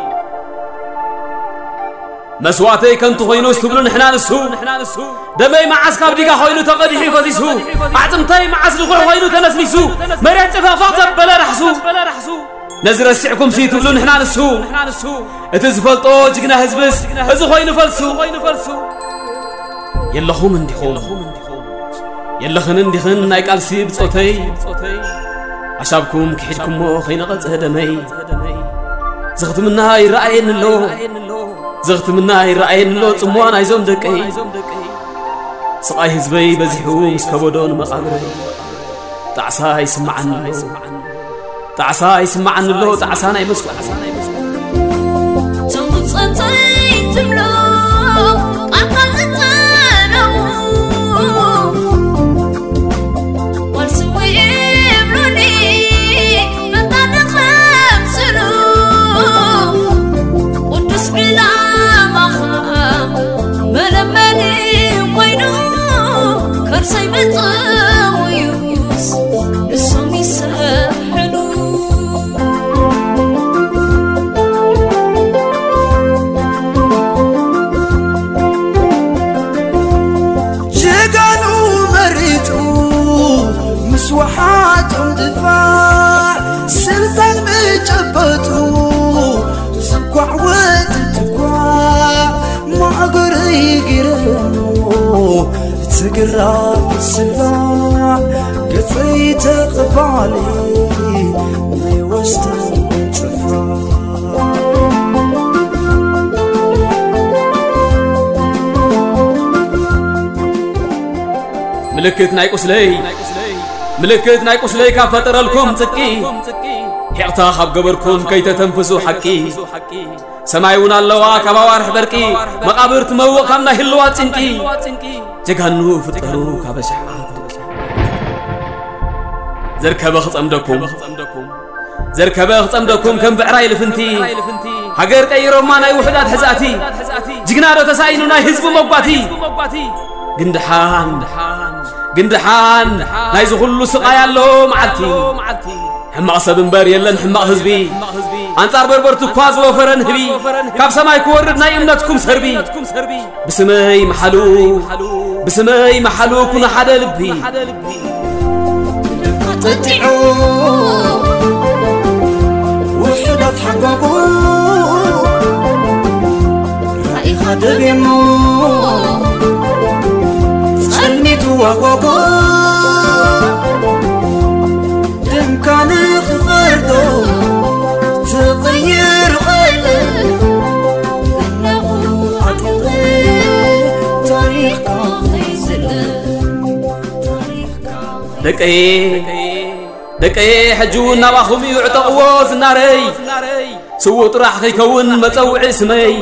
መስዋእተይ ከንቱ ኮይኑስ ትብሉ ንሕና ንሱ፣ ደመይ መዓስ ካብ ዲጋ ኮይኑ ተቐዲሑ ፈሲሱ፣ ኣዕጽምተይ መዓስ ልኹዕ ኮይኑ ተነስኒሱ፣ መሬት ጽፈፈቕ ዘበለ ራሕሱ። ነዚ ረሲዕኩምሲ ትብሉ ንሕና ንሱ፣ እቲ ዝፈልጦ ጅግና ህዝብስ እዚ ኮይኑ ፈልሱ። የለኹም እንዲኹም፣ የለኽን እንዲኽን ናይ ቃልሲ ብጾተይ፣ ሓሳብኩም ክሒድኩሞ ከይነቐጸ ደመይ። ዘኽትምና ይረኣየኒ ኣሎ፣ ዘኽትምና ይረኣየኒ ኣሎ ጽምዋ ናይዞም ደቀይ። ስቓይ ህዝበይ በዚሑ ምስ ከበዶ ንመቓብረይ። ጣዕሳ ይስምዓኒ ኣሎ፣ ጣዕሳ ይስምዓኒ ኣሎ፣ ጣዕሳ ናይ መስዋእቲ። ተውጸተይ ትብሎ ቃልካ ዝጠለቡ፣ ቃልሲ ይብሉኒ መታን ከምስሉ። ቅዱስ ዕላማኻ መለመኒ ኮይኑ፣ ከርሰይ መጸውዩስ ንሶም ይሰሕኑ። ጀጋኑ መሪጡ ምስ ወሓጦም ድፋዕ፣ ስልጣን ምጨበጡ፣ ዝጓዕ ወዲ ትጓዕ ማእገረይ ገይረሞ፣ ትግራብ ስላዕ ገጸይ ተቐባሊ ናይ ወስተን ጽፋ። ምልክት ናይ ቁስለይ፣ ምልክት ናይ ቁስለይ ካብ ፈጠረልኩም ጽቂ፣ ሒቕታ ካብ ገበርኩም ከይተተንፍሱ ሓቂ። ሰማይ እውን ኣለዋ ካብ ኣዋርሕ በርቂ፣ መቓብር ትመውቕ ካብ ናይ ህልዋት ጭንቂ። ጀጋኑ ፍጠሩ ካብ ኣሽሓት ደቂ። ዘርከበ ክጸምደኩም ዘርከበ ክጸምደኩም ከም ብዕራይ ልፍንቲ ሃገር ቀይሮማ ናይ ውሑዳት ሕዛእቲ ጅግና ዶ ተሳኢኑ ናይ ህዝቡ መጓቲ ግን ድሓን ግን ድሓን ናይዚ ኩሉ ስቓይ ኣሎ መዓልቲ ሕማቕ ሰብ እምበር የለን ሕማቕ ህዝቢ ኣንጻር በርበርቱ እኳ ዝወፈረ ንህቢ ካብ ሰማይ ክወርድ ናይ እምነትኩም ሰርቢ ብስመይ መሓሉ ብስመይ መሓሉ ኩነ ሓደ ልቢ ጠጢዑ ውሕዳት ሓጎጎ ራኢኻ ደብየሞ ጸልሚቱ ዋጎጎ ደምካ ንኽፈርዶ ትቕይር ቐለ እናኹ ኣጥንት ታሪኽካ ኸይዝለ ደቀየ ደቀየ ሕጂ እውን ናባኹም እዩ ዕጠቕዎ ዝናረይ ስዉእ ጥራሕ ከይከውን መጸውዒ ስመይ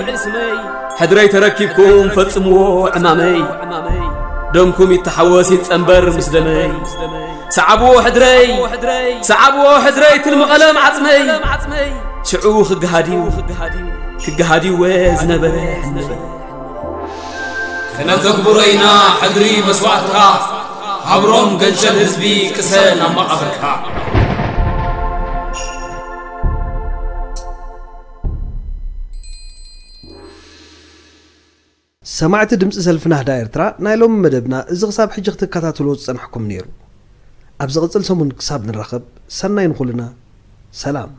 ሕድረይ ተረኪብኩም ፈጽምዎ ዕማመይ ደምኩም ይተሓወስ ይጸንበር ምስ ደመይ ሰዓብዎ ሕድረይ ሰዓብዎ ሕድረይ ትልሚ ቐለም ዓጽመይ ሽዑ ክገሃድዩ ክገሃድዩ ወ ዝነበረ ሕነይ ክነተግብሮ ኢና ሕድሪ መስዋእትኻ ሃብሮም ገንሸል ህዝቢ ቅሰ ናብ መቓብርካ ሰማዕቲ ድምፂ ሰልፊ ናህዳ ኤርትራ ናይ ሎሚ መደብና እዚ ክሳብ ሕጂ ክትከታተልዎ ዝፀናሕኩም ነይሩ። ኣብ ዝቕፅል ሰሙን ክሳብ ንራኸብ ሰናይ ንኹልና ሰላም።